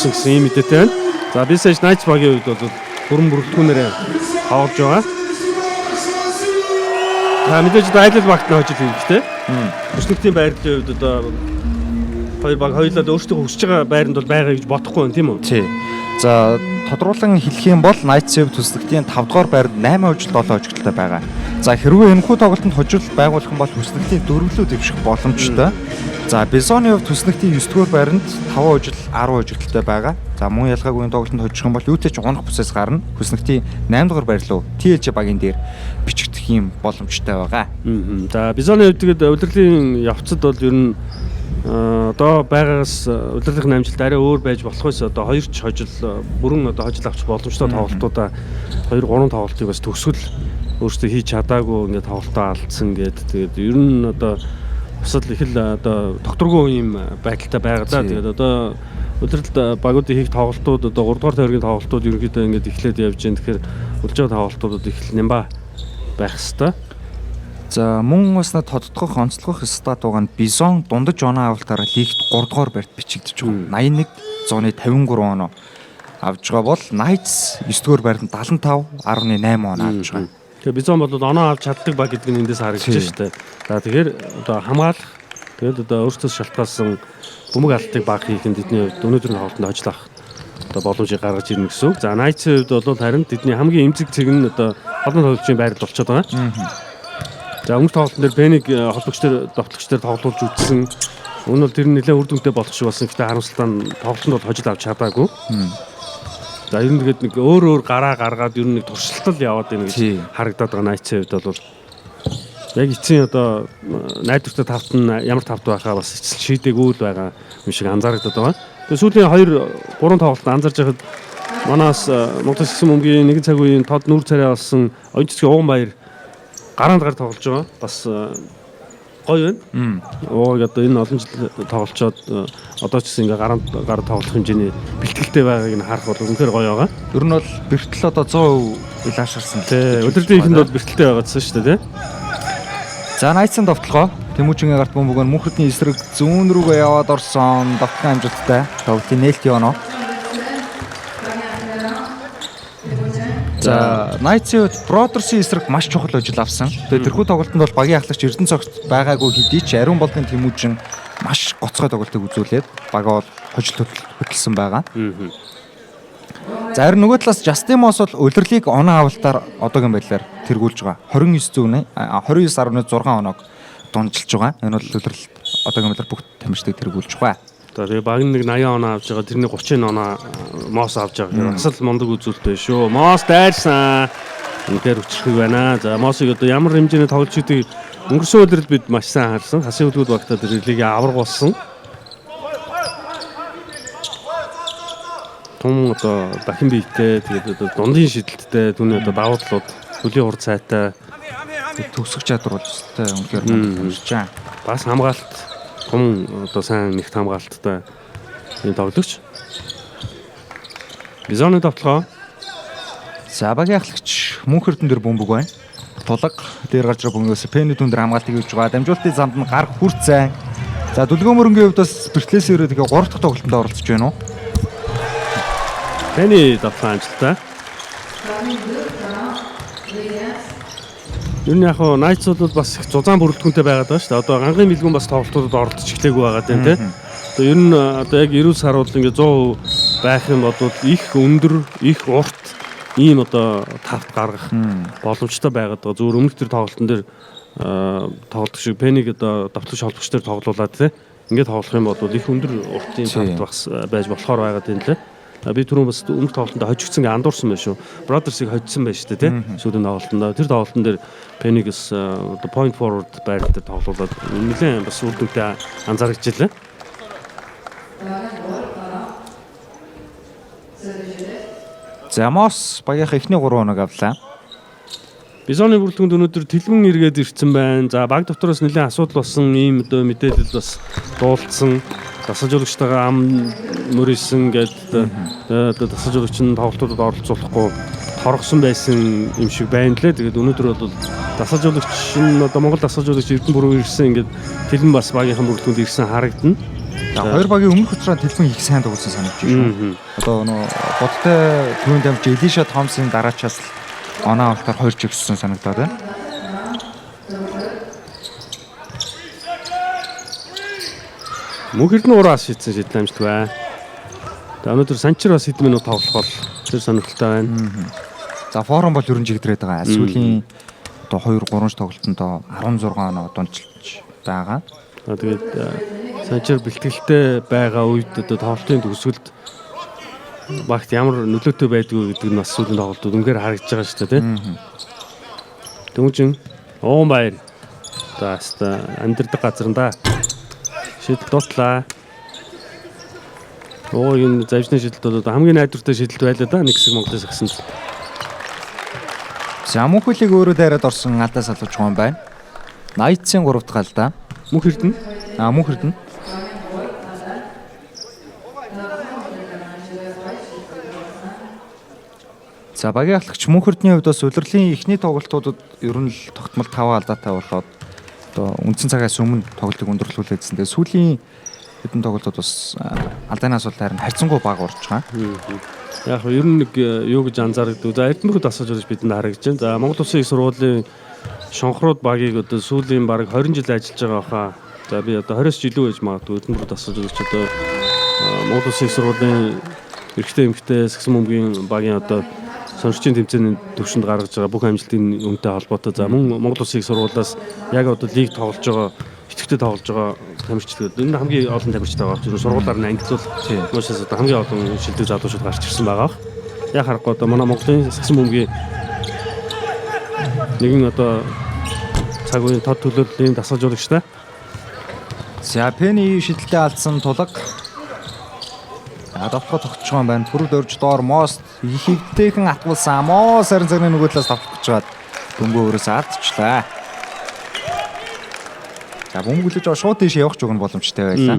явсан гэсэн ийм мэдээтэй байна. За BSH Knights багийн хувьд бол бүрэн бүрэлдэхүүнээрээ тоглож байгаа. За мэдээж одоо аялал багт нь хожил хэрэгтэй. Хүснэгтийн байрлалын хувьд одоо хоёр баг хоёулаа өөрсдөө хүсэж байгаа байранд бол байгаа гэж бодохгүй байна, тийм үү? Тий. За тодруулан хэлэх юм бол Knights-ийн хувьд хүснэгтийн 5 дугаар байранд 8 хожил 7 хожигдолтой байгаа. За хэрвээ энэхүү тоглолтод хожил байгуулах юм бол хүснэгтийн 4-лөө дэвших боломжтой. За Бизоны хувьд хүснэгтийн 9 дугаар байранд 5 хожил 10 хожигдолтой байгаа. За мөн ялгаагүй энэ тоглолтод хожих юм бол юутэй ч унах бүсээс гарна. Хүснэгтийн 8 дугаар байр руу TLG багийн дээр бичигдэх юм боломжтой байгаа. За Бизоны хувьд тэгээд улирлын явцад бол ер нь одоо байгаагаас улирлын амжилт арай өөр байж болох байсан. Одоо хоёр ч хожил бүрэн одоо хожил авчих боломжтой тоглолтуудаа 2 3 тоглолтыг бас төгсгөл өөрсдөө хийж чадаагүй ингээд тоглолтоо алдсан гээд тэгээд ер нь одоо бас л их л одоо тогтворгүй юм байдалтай байгаа да. Тэгээд одоо улиралд багуудын хийх тоглолтууд одоо 3 дугаар тойргийн тоглолтууд ерөнхийдөө ингээд эхлээд явж байна. Тэгэхээр үлж байгаа тоглолтуудад их л нямба байх хэвээр. За мөн бас над тодтгох онцлогох стат байгаа нь Бизон дундаж оноо авалтаараа лигт 3 дугаар байрт бичигдэж байгаа. 81 153 оноо авж байгаа бол Knights 9 дугаар байранд 75.8 оноо авж байгаа. Тэгэхээр Бизон бол оноо авч чаддаг баг гэдэг нь эндээс харагдаж шүү дээ. За тэгэхээр одоо хамгаалах тэгээд одоо өөрсдөөс шалтгаалсан бөмбөг алддаг баг хийх нь тэдний хувьд өнөөдрийн тоглолтод хожил авах одоо боломжийг гаргаж ирнэ гэсэн үг. За Knights-ийн хувьд бол харин тэдний хамгийн эмзэг цэг нь одоо олон тоглогчийн байрал болчиход байгаа. За өмнөх тоглолтын дээр Пеник холбогч дээр довтлогч дээр тоглуулж үзсэн. Үүн бол тэр нь нэлээд үр дүнтэй болох шиг болсон. Гэхдээ харамсалтай нь тоглолтод бол хожил авч чадаагүй. За ер нь тэгээд нэг өөр өөр гараа гаргаад ер нь нэг туршилтал яваад байна гэж харагдаад байгаа Knights-ийн хувьд бол яг эцсийн одоо найдвартай тавт нь ямар тавт байхаа бас эцэл шийдээгүй л байгаа юм шиг анзаарагдаад байгаа. Тэгээд сүүлийн 2 3 тоглолтод анзаарч байхад манаас Монгол Сэсэн бөмбөгийн нэгэн цаг үеийн тод нүүр царай болсон оюун цэцгийн уган баяр гараанд гар тоглож байгаа. Бас гоё байна. Ууг одоо энэ олон жил тоглолцоод одоо ч гэсэн ингээ гараанд гар тоглох хэмжээний бэлтгэлтэй байгааг нь харах бол үнэхээр гоё байгаа. Ер нь бол бэртэл одоо 100% илаашарсан. Тий, өдөртийн ихэнд бол бэртэлтэй байгаадсан шүү дээ, тий. За Knights-ын довтлогоо Тэмүүжингийн гарт бөмбөг нь Мөнхөдний эсрэг зүүн рүүгээ яваад орсон. Довтлогын амжилттай. Тоглолтын нээлтийн оноо. За Knights-ийн хувьд Brothers-ийн эсрэг маш чухал ажил авсан. Тэгээ тэрхүү тоглолтод бол багийн ахлагч Эрдэнэ цогт байгаагүй хэдий ч Ариун болдын Тэмүүжин маш гоцгой тоглолтыг үзүүлээд багаа бол хожил хөтөлсөн байгаа. За харин нөгөө талаас Justin Moss бол улирлыг оноо авалтаар одоогийн байдлаар тэргүүлж байгаа. 29.6 оноог дунжилж байгаа. Энэ бол улирал одоогийн байдлаар бүх тамирчдыг тэргүүлж байгаа. За тэгээ баг нэг 80 оноо авч байгаа. Тэрний 30 оноо Мос авч байгаа. Бас л мундаг үзүүлэлт байна шүү. Мос дайрсан. Үнэхээр хүчрхэг байна. За Мосыг одоо ямар хэмжээний тоглож идэг өнгөрсөн улирал бид маш сайн харсан. Хасын хөдөлгүүд багтаа тэр лигийн авраг болсон. Тум одоо дахин биетэй тэгээд одоо дундын шидэлттэй түүний одоо давуу талууд хөлийн хурд сайтай төгсөх чадвар бол өстой үнэхээр мундаг тамирч. Бас хамгаалалт тум одоо сайн нэгт хамгаалттай юм тоглогч. Бизоны довтлогоо. За багийн ахлагч Мөнх Эрдэнэ дээр бөмбөг байна. Тулаг дээр гарч байгаа бөмбөгөөс Пэни түн дээр хамгаалтыг хийж байгаа. Дамжуулалтын замд нь гар хүрцэн. За дүлгөө мөрөнгийн хувьд бас бэртлээс ирээд тэгээ 3 дахь тоглолтод оролцож байна уу? Пэни довтлогоо амжилттай. Ер нь яг хоо Knights бол бас их зузаан бүрэлдэхүүнтэй байгаад байгаа шүү дээ. Одоо гангийн бэлгүүн бас тоглолтуудад оролцож эхлэегүй байгаа даа тий. Одоо ер нь одоо яг эрүүл саруул ингээ 100% байх юм бол их өндөр, их урт ийм одоо тавт гаргах боломжтой байгаад байгаа. Зүгээр өмнөх төр тоглолтын дээр тоглолт шиг Пеник одоо довтлогч холбогч дээр тоглуулад тий. Ингээд тоглох юм бол их өндөр уртын тавт бас байж болохоор байгаад юм лээ. Би түрүүн бас өмнөх тоглолтод хожигдсан гэ андуурсан байх шүү. Brothers-ыг хожигдсан байж шүү дээ, тий. Сүүлийн тоглолтод. Тэр тоглолтын дээр Phoenix одоо point forward байр дээр тоглуулад нэлээд бас үр дүнтэй анзаарч илээ. За Мос багийнхаа эхний 3 оног авлаа. Бизоны бүрэлдэхүүнд өнөөдөр Тэлгүн эргээд ирсэн байна. За баг дотроос нэлээд асуудал болсон ийм одоо мэдээлэл бас дуулдсан. Дасгалжуулагчтайгаа ам мөрийсэн гэдэг одоо дасгалжуулагч нь тоглолтуудад оролцуулахгүй торгосон байсан юм шиг байна лээ. Тэгээд өнөөдөр бол дасгалжуулагч нь одоо Монгол дасгалжуулагч Эрдэнэ бүрүү ирсэн ингээд Тэлгүн бас багийнхаа бүрэлдэхүүнд ирсэн харагдана. За хоёр багийн өмнөх уцраа тэлбэн их сайн тоглосон санагдаж байна шүү. Одоо нөө бодтой түрүүнд дамж Элиша Томсын дараачаас л оноо авалтаар 2 жигссэн санагдаад байна. Мөнх Эрдэнэ 3-аас шийдсэн шийдэл амжилт бай. За өнөөдөр Санчир бас хэдэн минут тоглох бол тэр сонирхолтой байна. За форум бол ерөн жигдрээд байгаа. Сүүлийн одоо 2 3 тоглолтод 16 оноо дунчилж байгаа. За тэгээд Санчир бэлтгэлтэй байгаа үед одоо тоглолтын төгсгөлд багт ямар нөлөөтэй байдгүй гэдэг нь бас сүүлийн тоглолтууд үнэхээр харагдаж байгаа шүү дээ, тийм. Дөнгөжин уун баяр. За хаста амьдрдаг газар нь да. Шийдэл дуутлаа. Оо энэ завжны шийдэлт бол одоо хамгийн найдвартай шийдэлт байлаа да нэг хэсэг Монголын сагсанд. За мөнхөлийг өөрөө дайраад орсон алдаа салгаж байгаа юм байна. Найтсын 3 дахь алдаа. Мөнх Эрдэнэ. Мөнх Эрдэнэ. За багийн ахлагч Мөнх Эрдэнийн хувьд бас улирлын эхний тоглолтуудад ер нь л тогтмол 5 алдаатай болоод одоо үндсэн цагаас өмнө тоглолтыг өндөрлүүлээдсэн. Тэгээ сүүлийн хэдэн тоглолтууд бас алдаанаас бол харин харьцангуй бага орж байгаа. Яг ер нь нэг юу гэж анзаардаг. За Эрдэнэт асууж болж бидэнд харагдаж байна. За Монгол Улсын их сургуулийн Шонхрууд багийг одоо сүүлийн бараг 20 жил ажиллаж байгаа хаа. За би одоо 20-с илүү байж магадгүй Эрдэнэт асууж болж одоо Монгол Улсын их сургуулийн эрэгтэй эмэгтэй сагсан бөмбөгийн багийн одоо сонирчийн тэмцээний төвшөнд гаргаж байгаа бүх амжилтын үнэтэй холбоотой. За мөн Монгол Улсын их сургуулиас яг одоо лиг тоглож байгаа, идэвхтэй тоглож байгаа тамирчид. Энэ хамгийн олон тамирчид байгаа. Зөвхөн сургуулиар нь ангилуул уушаас одоо хамгийн олон шилдэг залуучууд гарч ирсэн байгаа. Яг харахгүй одоо манай Монголын сагсан бөмбөгийн нэгэн одоо цаг үеийн тод төлөөллийн дасгалжуулагчтай. За Пенни шидэлтэд алдсан тулаг. Давтгаа тогтож байгаа юм байна. Пүрв дөрж доор Мост их хөвтэйхэн атгуулсан. Мос харин цагны нөгөө талаас давтах гэж байгаад бөмбөө өөрөөсөө алдчихлаа. За бөмбөг хүлээж аваад шууд тийш явах ч уг нь боломжтой байлаа.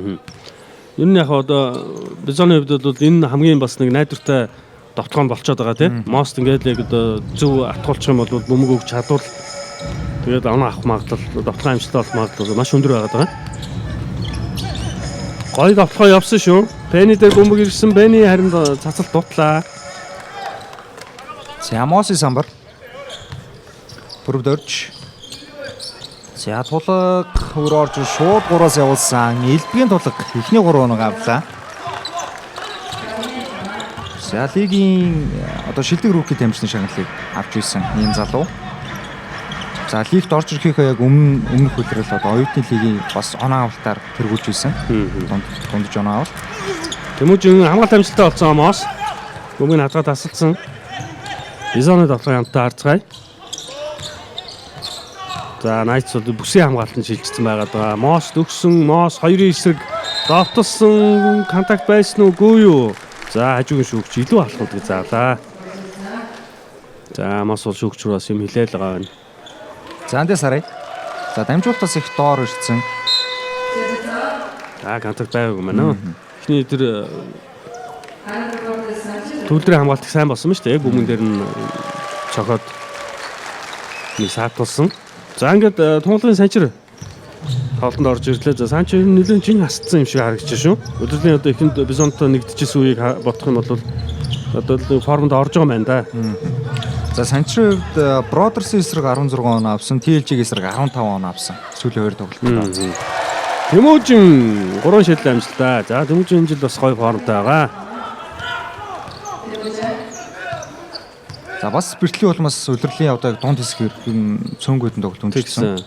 Ер нь яг одоо Бизоны хувьд бол энэ хамгийн бас нэг найдвартай довтолгоо болцоод байгаа тийм. Мост ингээд яг одоо зөв атгуулчих юм бол бөмбөг өгч чадвал тэгээд оноо авах магадлал, довтолгоо амжилттай болох магадлал маш өндөр байгаад байгаа. Гой довтолгоо явсан шүү. Пенни дээр бөмбөг ирсэн. Пенни харин цацалт дутлаа. За Моси самбар. Пүрв дөрж. За тулаг өөр орж шууд 3-аас явуулсан. Элбэгийн тулаг эхний 3 оног авлаа. За лигийн одоо шилдэг рүүки тамирчны шагналыг авч ирсэн ийм залуу. За лигт орж ирэхийнхээ яг өмнөх улирал одоо оюутны лигийн бас оноо авалтаар тэргүүлж ирсэн. Дундаж оноо авалт. Тэмүүжин хамгаалт амжилттай болсон Мос. Бөмбөгийг хадгаа тасалсан. Бизоны довтлогын хамтаа харцгаая. За Найтс бол бүсийн хамгаалтанд шилжчихсэн байгаа даа. Мос төгсөн, Мос хоёрын эсрэг довтолсон, контакт байсан уугүй юу? За хажуугийн шүүгч илүү алхамд гэж заалаа. За Мос бол шүүгч рүү бас юм хэлээл байгаа байна. За эндээс харъя. За дамжуултаас их доор ирсэн. За контакт байгаагүй маань. Эхний тэр төвлөрийн хамгаалт их сайн болсон ба шүү дээ. Яг бөмбөн дээр нь цохоод нэг саатуулсан. За ингээд тунгалын Санчир тоглолтод орж ирлээ. За Санчир нэлээд чин хасцсан юм шиг харагдаж шүү. Өдөрлийн одоо эхэнд Бизонтой нэгдэжсэн үеийг бодох юм бол одоо л формонд орж байгаа юм байна да. За Санчирын хувьд Brothers-ийн эсрэг 16 оноо авсан, TLG-ийн эсрэг 15 оноо авсан. Сүүлийн хоёр тоглолтод. Тэмүүжин 3 шийдэл амжилттай. За Тэмүүжин энэ жил бас гоё формтой байгаа. За бас бэртлийн улмаас улирлын одоо яг дунд хэсгээр цөөнгөдөн тоглолт өндөрлөсөн.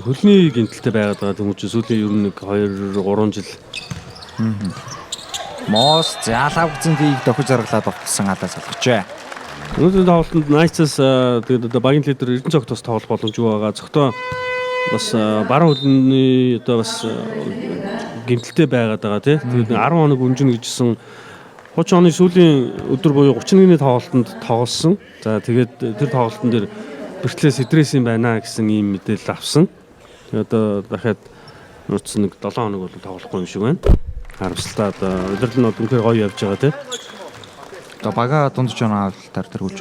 Хөлний гинтэлтэй байгаад байгаа Тэмүүжин сүүлийн ер нь нэг 2 3 жил. Мос за лавгцын тийг дохиж заргалаад довтолсон алдаа салгажээ. Өнөөдрийн тоглолтод Найтсаас тэгээд одоо багийн лидер Эрдэнэ цогт бас тоглох боломжгүй байгаа. Цогтоо бас баруун хөлний одоо бас гэмтэлтэй байгаад байгаа тий. Тэгээд 10 хоног өнжинэ гэжсэн 30 оны сүүлийн өдөр буюу 31-ний тоглолтод тоглосон. За тэгээд тэр тоглолтын дээр бэртлээс идрээс юм байна гэсэн ийм мэдээлэл авсан. Тэгээд одоо дахиад нууц нэг 7 хоног бол тоглохгүй юм шиг байна. Харамсалтай одоо улирал нь бол үнэхээр гоё явж байгаа тий. Одоо бага дундаж оноо авалтаар тэргүүлж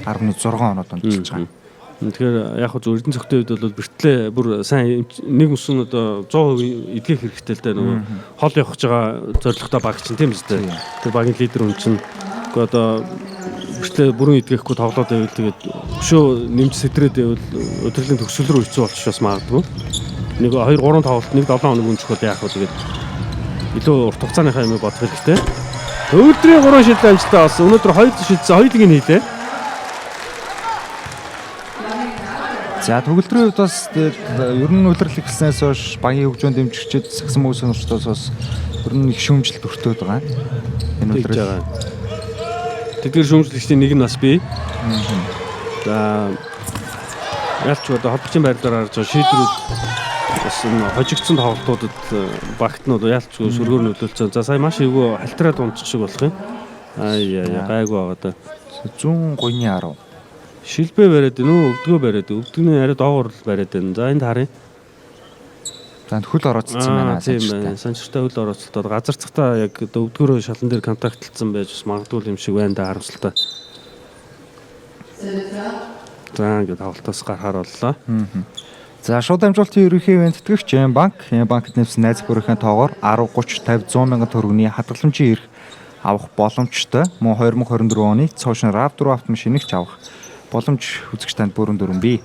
20.6 оноо дундчилж байгаа. Тэгэхээр яг хөө зөв Эрдэнэ цогтын үед бол бэртлээ бүр сайн нэг мөсөн одоо 100% эдгэх хэрэгтэй л дээ, нөгөө хол явах гэж байгаа зорилготой баг чинь, тийм үстэй. Тэр багийн лидер хүн чинь үгүй одоо бэртлээ бүрэн эдгэхгүй тоглоод байвал, тэгээд өшөө нэмж сэтрээд байвал удирдлагын төгсгөл рүү хэцүү болчих бас магадгүй. Нэг 2 3 тоглолт, нэг 7 хоног үнжих бол яах вэ, тэгээд илүү урт хугацааныхаа юмыг бодох хэрэгтэй. Өдрийн 3 шилдэ амжилттай болсон. Өнөөдөр 2 шилдсэн, хоёулыг нь хийлээ. За, төгөлдрийн хувьд бас тэгээд ер нь улирал эхэлснээс хойш багийн хөгжөөнд дэмжигчид, сагсан мөс сонирчдоос бас ер нь их шүүмжлэлт өртөөд байгаа. Энэ улирал. Тэдгээр шүүмжлэгчдийн нэг нь бас би. За, ялч одоо холбогчийн байрлалаар харж байгаа шийдвэрүүд бас энэ хожигдсон тоглолтуудад багтнууд ялчгүй сөргөөр нөлөөлсөн. За, сая маш эвгүй халтраад унчих шиг болох юм. Ай яа, гайгүй байгаа да. Зүүн гуйны 10. Шилбэ бариад байна уу? Өвдгөө бариад. Өвдгөний арай доогуур л бариад байна. За, энд харъя. За, хөл орооцсон байна. Тийм байна. Санчиртай хөл орооцолтоод газарцахтаа яг өвдгөөрөө шалан дээр контактлцсан байж бас магадгүй юм шиг байна да, харамсалтай. За, ингээд тоглолтоос гарахаар боллоо. За, шууд дамжуулалтын ерөнхий ивээн тэтгэгч М банк, М банкт нэвсэн найз бүрийнхээ тоогоор 10 30 50 100 мянган төгрөгийн хадгаламжийн эрх авах боломжтой. Мөн 2024 оны цоошин RAV4 автомашиныг ч авах боломж үзэгч танд бүрэн дүрэн бий.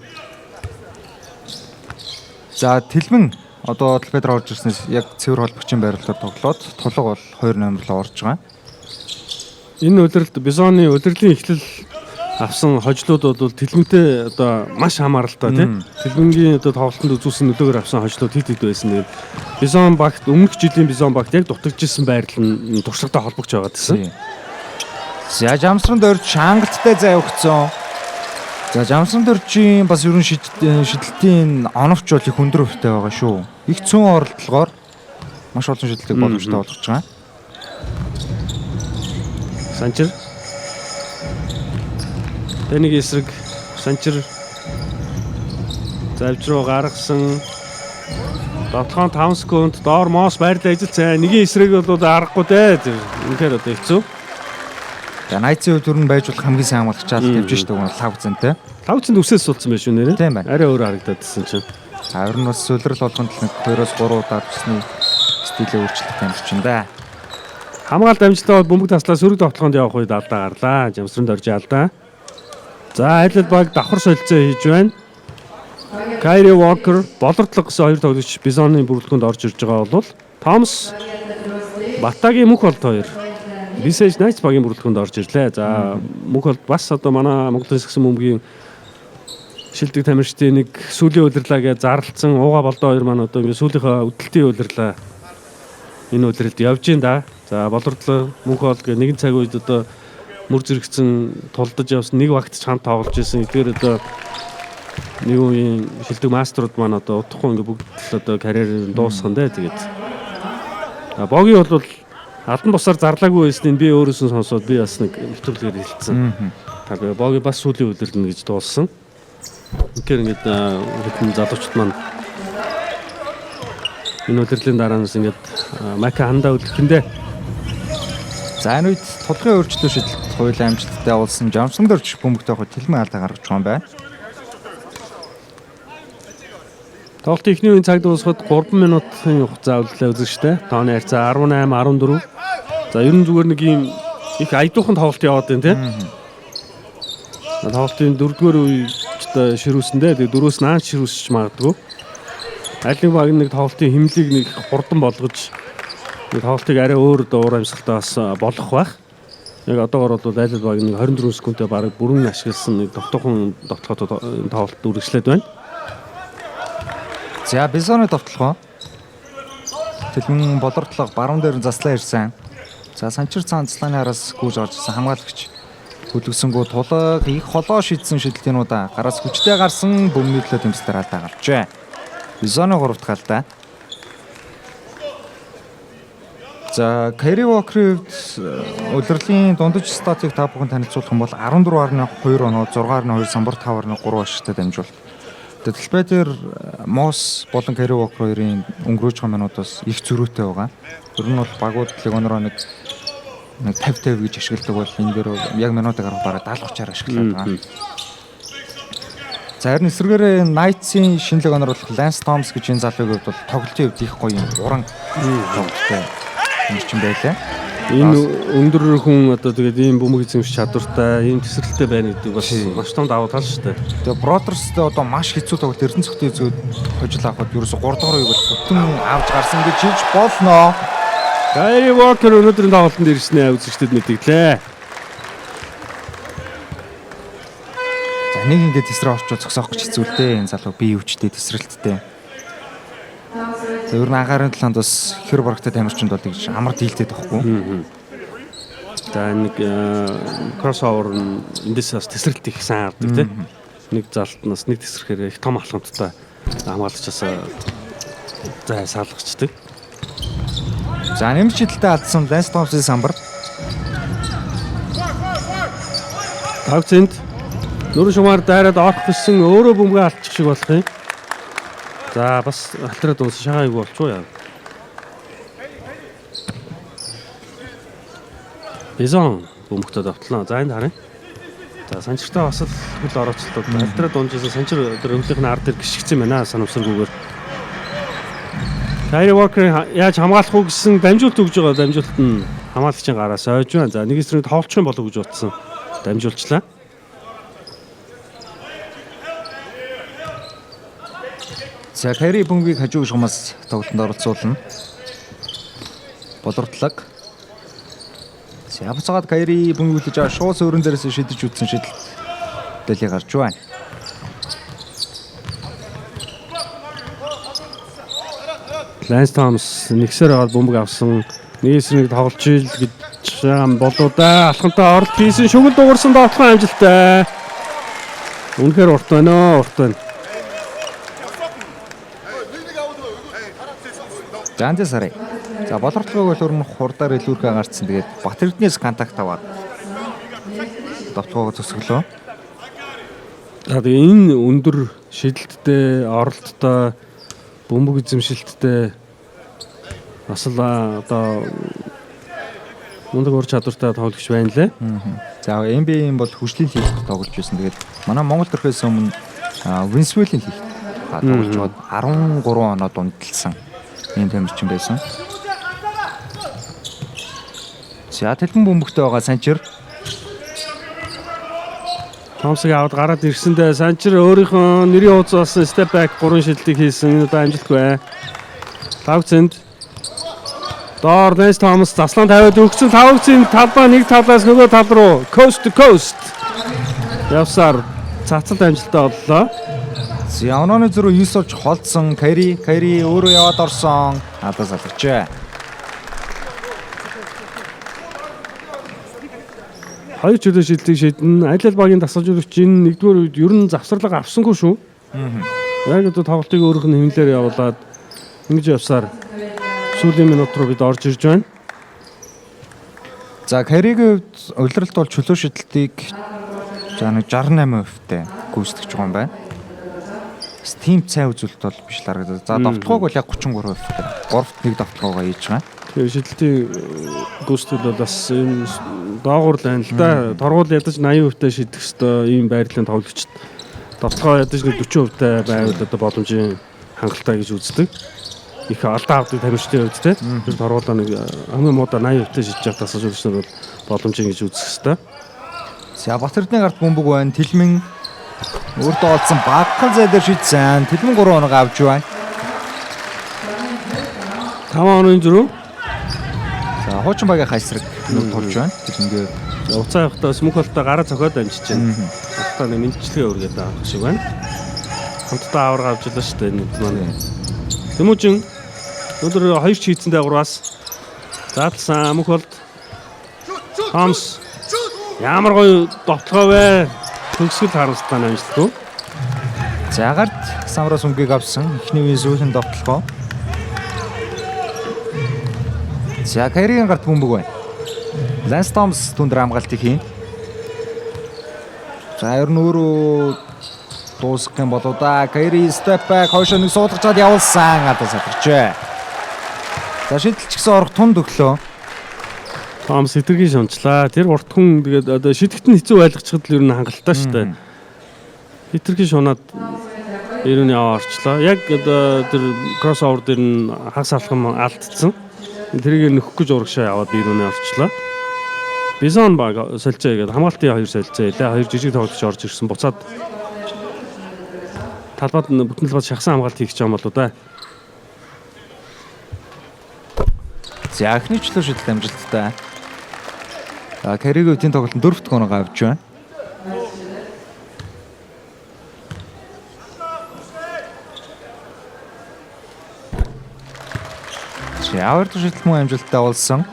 За, Тэлмэн одоо талбай дээр орж ирснээс яг цэвэр холбогчийн байрлалаар тоглоод тулга бол 2 номер руу орж байгаа. Энэ улиралд Бизоны улирлын эхлэл авсан хожлууд бол Тэлмэнтэй одоо маш хамааралтай, тийм. Тэлмэнгийн одоо тоглолтод үзүүлсэн нөлөөгөөр авсан хожлууд хэд хэд байсан. Тэгээд Бизон багт өмнөх жилийн Бизон багт яг дутагдчихсан байрлал нь туршлагатай холбогч байгаа гэсэн. За, Жамсран дөрж шангалттай зай өгцөн. За, Жамсран дөржийн бас ерөн шидэлтийн оновч бол их өндөр өвтэй байгаа шүү. Их цөөн оролдлогоор маш олон шидэлтийг боломжтой болгож байгаа. Санчир. Тэнийг эсрэг Санчир завж руу гаргасан. Довтлогоон 5 секунд, доор Мос байрлал ажиллацаа. Нэгийн эсрэг бол аргагүй дээ. Үнэхээр одоо хэцүү. За, Найцын хувьд өрн байж болох хамгийн сайн хамгаалагчаар тавьж штэ, уг нь лав зэнтэй. Лав зэнд үсээс сулцсан байх шүү нэрээ. Тийм байна. Арай өөр харагдаад байсан чинь. За, ер нь бас улирал болгонд л нэг 2-оос 3 удаа бүсний стилээ өөрчлөх юм чинь да. Хамгаалт амжилттай бол бөмбөг таслаа сөрөг довтлогоонд явах үед алдаа гарлаа. Жамсран дорж алдаа. За, айл ал баг давхар солилцоо хийж байна. Кайри Уокер, Болордлого гэсэн хоёр тоглогч Бизоны бүрэлдэхүүнд орж ирж байгаа бол Томас, Батагийн мөнх болт хоёр Visage Knights багийн бүрэлдэхүүнд орж ирлээ. За, мөнх болт бас одоо манай Монголын сагсан бөмбөгийн шилдэг тамирчдын нэг сүүлийн улирлаа гэж зарлцсан ууга болдоо хоёр маань одоо ингээ сүүлийнхээ үдэлтийн улирлаа энэ улиралд явж гин да. За, Болордлого, мөнх бол гэх нэгэн цаг үед одоо мөр зэрэгцэн тулдаж явсан, нэг багт ч хамт тоглож исэн. Эдгээр одоо нэг үеийн шилдэг мастерууд маань одоо удахгүй ингээ бүгд л одоо карьер дуусган дээ. Тэгээд Боги бол албан бусаар зарлаагүй байсныг би өөрөөс нь сонсоод би бас нэг нэвтрүүлгээр хэлсэн. Та Боги бас сүүлийн улирлнэ гэж дууссан. Тэгэхээр ингээд хэдэн залуучууд маань энэ улирлын дараанаас ингээд Мака хандаа үлдэхэндээ. За, энэ үед тулгын өөрчлөлт шидэлт хоёулаа амжилттай болсон. Жамсан дөрж бөмбөгтэй хөө Тэлмэн алдаа гаргаж байгаа юм байна. Тоглолтын эхний үеийн цаг дуусахад 3 минутын хугацаа үлдлээ үзэгчтэй. Тооны харьцаа 18-14. За, ер нь зүгээр нэг ийм их аядуухан тоглолт яваад байна, тийм. Тоглолтын дөрөвдүгээр үе одоо ширүүсэн дээ. Тэгээ дөрөөс наан ширүүсч магадгүй. Аль нэг баг нэг тоглолтын хэмнэлийг нэг хурдан болгож нэг тоглолтыг арай өөр одоо уур амьсгалтай бас болгох байх. Яг одоогор бол аль баг нэг 24 секундээ бараг бүрэн ашигласан нэг довтоохон довтлогоо тоглолт үргэлжлээд байна. За, Бизоны довтлогоо. Тэлмэн, Болордлого баруун дээр нь заслаа ирсэн. За, Санчир цаан заслааны араас гүйж орж ирсэн хамгаалагч хүлгэсэнгүү тулаг их холоо шидсэн шидэлтийн удаа гараас хүчтэй гарсан бөмбөний төлөө тэмцэлээр алдаа гарчээ. Бизоны 3 дахь алдаа. За, Кайри Уокерийн хувьд улирлын дундаж статыг та бүхэн танилцуулах юм бол 14.2 оноо, 6.2 самбар, 5.3 ашигтай дамжуулт. Тэгээд талбай дээр Мос болон Кайри Уокер хоёрын өнгөрөөж байгаа минутаас их зөрүүтэй байгаа. Ер нь бол багууд легонороо нэг 50 50 гэж ашигладаг бол энэ дээр яг минутыг харах бараг 70 30-аар ашиглаад байгаа. За харин эсвэргээрээ Knights-ийн шинэ легионер болох Lance Thomas гэж энэ залуугийн хувьд бол тоглолтын хувьд их гоё юм уран тоглолттой юмчин байлаа. Энэ өндөр хүн одоо тэгээд ийм бөмбөг эзэмших чадвартай, ийм тесрэлттэй байна гэдэг бас маш том давуу тал шүү дээ. Тэгээ Brothers-тэй одоо маш хэцүү тоглолт Эрдэнэ цогтын зүйд хожил авахд ерөөсө 3 дугаар үеийг бол бүтэн авч гарсан гэж хэлж болно. Kyrie Walker өнөөдрийн тоглолтод ирснээ үзэгчдэд мэдэгдлээ. За нэг ингээд тесрээ орчоо зогсоох гэж хэцүү л дээ. Энэ залуу бие өвчтэй тесрэлттэй. За ер нь анхаарын талаанд бас хэр барагтай тамирчинд бол гэж амар дийлдэд байхгүй. За нэг кроссовер нь эндээс бас тесрэлт их сайн авдаг тийм. Нэг залтнаас нэг тесрэхээр их том алхамттай хамгаалагчаас зай салгачдаг. За нэмэлт шидэлтэд алдсан Lance Thomas-ийн самбар. Тавцэнд нүрэн шумаар дайраад орох гэсэн өөрөө бөмбөгөө алдчих шиг болох юм. За бас алтраад унсан шагаа айгу болчихоо яа. Бизон бөмбөгтөө давтлаа. За энд харъя. За санчиртай бас л хөл орооцолтод алтраад унжсэн санчир өдөр өвлийнх нь ард дээр гიშгцэн байна санамсаргүйгээр. Kyrie Walker яаж хамгаалах уу гэсэн дамжуулалт өгж байгаа. Дамжуулалт нь хамгаалагчийн гараас ойж байна. За нэг эсрэг тоглолчих юм болов уу гэж бодсон. Дамжуулчлаа. За Kyrie бөмбөгийг хажуу шумаас тоглолтод оролцуулна. Болортлог. За буцаагаад Kyrie бөмбөг үлдэж байгаа шууд суурин дээрээс шидэж үтсэн шидэлт дэлий гарч байна. Lance Thomas нэгсээр аваад бөмбөг авсан. Нэг эсрэг тоглож ил гэж юм болоо да. Алхамтай оролт хийсэн шүгэл дуурсан довтлогон амжилттай. Үнэхээр урт байна оо, урт байна. За эндээс харъя. За болортлогыг бол өрнөх хурдаар илүүрхэ гарцсан. Тэгээд Бат Эрдэнэс контакт аваад довтлогоогоо зөсгөлөө. За тэгээ энэ өндөр шидэлттэй, оролттой, бөмбөг эзэмшилттэй бас л одоо мундаг ур чадвартай тоглогч байна лээ. За NBA-ийн бол хөгжлийн лигт тоглож байсан. Тэгээд манай Монгол төрхөөс өмнө Венесуэлийн лигт тоглож байгаад 13 оноо дундалсан ийм тамирчин байсан. За тэлбэн бөмбөгтэй байгаа Санчир. Томсыг аваад гараад ирсэндээ Санчир өөрийнхөө нэрийн хуудас болсон step back 3 шилтийг хийсэн. Энэ удаа амжилтгүй. Лавцэнд доор Лэнс Томас заслан тавиад өгсөн. Лавцын талбай нэг талаас нөгөө тал руу coast to coast явсаар цацалт амжилттай боллоо. За онооны зөрүү 9 болж холдсон. Кайри өөрөө яваад орсон. Надаас алгажээ. Хоёр чөлөө шилтийг шидэн. Аль аль багийн дасгалжуулагч энэ нэгдүгээр үед ер нь завсарлага авсангүй шүү. Яг одоо тоглолтыг өөрөх нь хэмнэлээр явуулаад ингэж явсаар сүүлийн минут руу бид орж ирж байна. За Кайригийн хувьд улиралд бол чөлөө шидэлтийг за нэг 68%-тай гүйцэтгэж байгаа юм байна. Бас тийм цай үзүүлэлт бол биш л харагдаад. За довтлогоог бол яг 33%-тай. 3-т 1 довтлогоогоо хийж байгаа. Тэгэхээр шидэлтийн гүйцэтгэл бол бас энэ доогуур л байна л да. Торгуул ядаж 80%-тай шидэх ёстой ийм байрлалын тоглогчд довтлогоо ядаж нэг 40%-тай байвал одоо боломжийн хангалттай гэж үздэг. Их алдаа авдаг тамирчдын хувьд те. Тэр торгуулаа нэг хамгийн муудаа 80%-тай шидэж явах дасгалжуулагч нар бол боломжийн гэж үзэх ёстой. За Бат Эрдэнэ гарт бөмбөг байна. Тэлмэн өөртөө олдсон багахан зай дээр шидсэн. Тэлмэн 3 оноо авч байна. 5 онооны зөрүү. За хуучин багийн хайсраг нүд тулж байна. Тэлмэнгээ Уцаа явахдаа бас мөнх болтой гараа цохиод амжиж байна. Автаа нэг мэдчилгээ өргөд авах шиг байна. Хамтдаа аварга авч илаа шүү дээ энэ маань. Тэмүүжин өнөөдөр 2 ч хийцэндээ 3-аас задлсан мөнх болд. Томс ямар гоё довтлогоо вэ? Төгсгөл харамсалтай нь амжилтгүй. За гарт самраас өмгийг авсан. Эхний үеийн сүүлийн довтлогоо. За Кайригийн гарт бөмбөг байна. Ланс Томс түн дээр хамгаалтыг хийн. За ер нь өөрөө дуусгах юм болоо да. Кайри step back хойшоо нэг суулгачаад явуулсан. Гадаа сатарчээ. За шидэлч гэсэн орох тунд өглөө. Томс хэтэрхий шунчлаа. Тэр урт хүн тэгээд одоо шидэхт нь хэцүү байлгачихад л ер нь хангалттай шүү дээ. Хитрхи шунаад ирүүний аваа орчлоо. Яг одоо тэр crossover дээр нь хагас алхам алдсан. Тэрийг нөхөх гэж урагшаа яваад ирүүний орчлоо. Бизон баг солилцоо хийгээд хамгаалтын хоёр солилцоо хийлээ. Хоёр жижиг тоглогч орж ирсэн. Буцаад талбайд бүтэн талбайд шахсан хамгаалт хийх гэж байгаа юм болоо да. За эхний чөлөө шидэлт амжилттай. За Каригийн үтийн тоглолтод 4 дахь оноогоо авч байна. За хоёр дахь шидэлт мөн амжилттай болсон.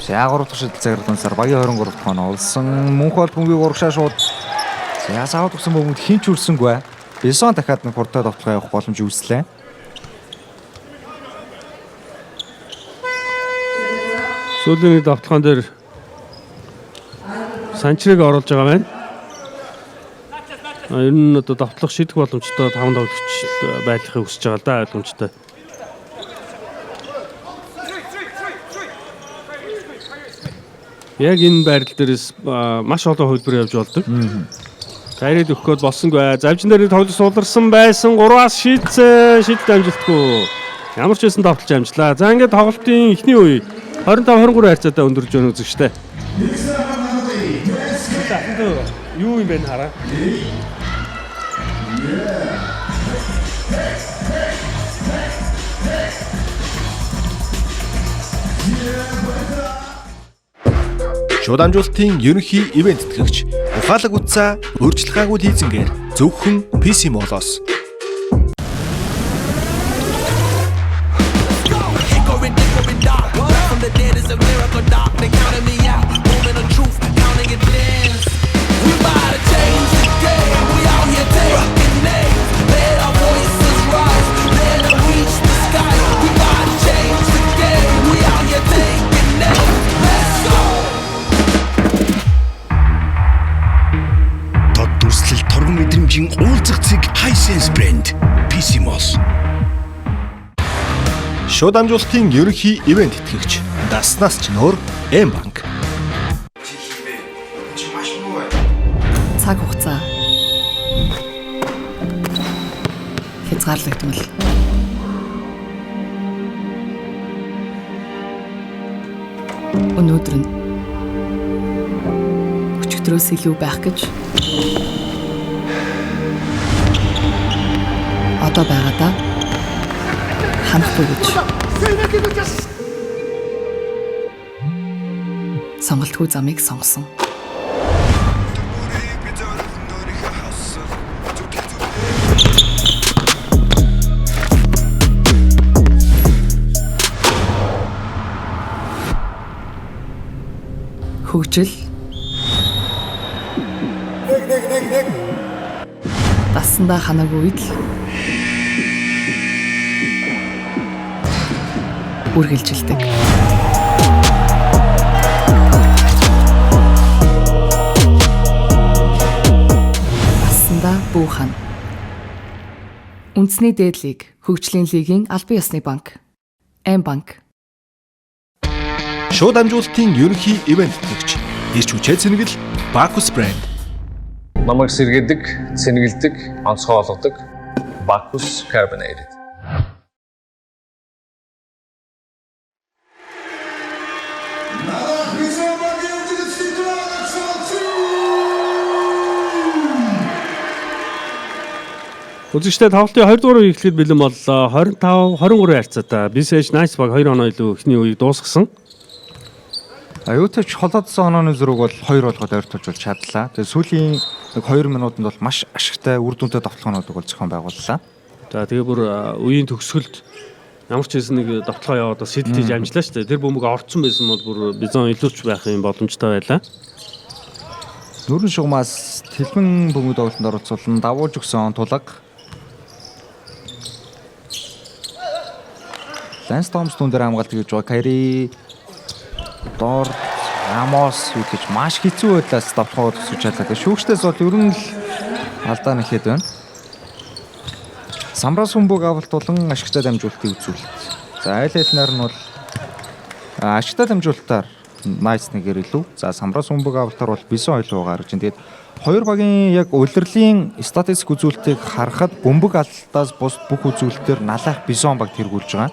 За 3 дахь шидэлт загарлансаар багийн 23 дахь оноо олсон. Мөнх бол бөмбөгийг урагшаа шууд. За савд өгсөн бөмбөнд хинч үрсэнгүй. Бесон дахиад нэг хурдтай довтлогоо явах боломж үүслээ. Сүүлийн нэг довтлогоон дээр Санчрыг оруулж байгаа байна. Ер нь одоо довтлох шийдэх боломжтой 5 тоглогч байхыг хүсэж байгаа л да ойлгомжтой. Яг энэ байрлал дээрээс маш олон хувилбар явж болдог. Кайрид өгөхөд болсонгүй. Завжин дээр тоглож сууларсан байсан. 3-аас шийдсэн. Шийдэлт амжилтгүй. Ямар ч байсан довтолж амжлаа. За ингээд тоглолтын эхний үе 25-23 харьцаатай өндөрж байна үзэгчтэй. Юу юм бэ хараа. Шууд амжуулалтын ерөнхий ивент тэтгэгч ухаалаг утсаа өөрчлөх гайгүй лизингээр зөвхөн PC Mall-оос. Hickory dickory dock. Back from the dead is a miracle doc. They counting me out. Moment of truth, counting it tens. We bout to change the game. We out here taking names. Let our voices rise. Let them reach the sky. We bout to change the game. We out here taking names. Let's go. Тод дүрслэл торгон мэдрэмжийн уулзах цэг Hisense брэнд PC Mall. Шууд амжуулалтын ерөнхий ивент тэтгэгч даснаас ч нөр М банк. Цаг хугацаа хязгаарлагдмал. Өнөөдөр нь өчигдрөөс илүү байх гэж одоо байгаадаа ханахгүй гэж сонголтгүй замыг сонгосон. Хөгжил Дасандаа ханаагүй үед л үргэлжилдэг. Дасандаа бүү хана. Үндэсний дээд лиг, хөгжлийн лигийн албан ёсны банк. М банк. Шууд амжуулалтын ерөнхий ивент тэтгэгч ирч хүчээ цэнгэл Bacchus брэнд. Намайг сэргээдэг, цэнгэлдэг, онцгой олгодог Bacchus Carbonated. Үзэгчтэй тоглолтын 2 дугаар үе эхлэхэд бэлэн боллоо. 25 23 харьцаатай. BCH Nice баг 2 оноо илүү эхний үеийг дуусгасан. Аюутай ч холоодсон онооны зөрүүг бол 2 болгоод ойртуулж бол чадлаа. Тэгээ сүүлийн нэг 2 минутанд бол маш ашигтай үр дүнтэй довтлогоонуудыг бол зохион байгууллаа. За тэгээ бүр үеийн төгсгөлд ямар ч байсан нэг довтлогоо яваад бас сэтэл хийж амжлаа шүү дээ. Тэр бөмбөг орцсон байсан бол бүр Бизон илүүч байх юм боломжтой байлаа. Нүрэн шугамаас тэлмэн бөмбөг тоглолтод оролцуулан давуулж өгсөн тулаг. Ланс Томс түн дээр хамгаалт хийж байгаа Кайри доор Рамос юу гэж маш хэцүү байдлаас довтлогоо төсөж чадлаа. Тэгээ шүүгчдээс бол ер нь л алдаа нэхэд байна. Самраас хүмүүг авалт болон ашигтай дамжуулалтыг үзүүлэлт. За айл айлнаар нь бол Ашигтай дамжуулалтаар Knights нэгээр илүү. За самраас бөмбөг авалтаар бол Бизон 2 гарч байна. Тэгээд хоёр багийн яг улирлын статистик үзүүлэлтийг харахад бөмбөг алдалтаас бус бүх үзүүлэлтээр налайх Бизон баг тэргүүлж байгаа.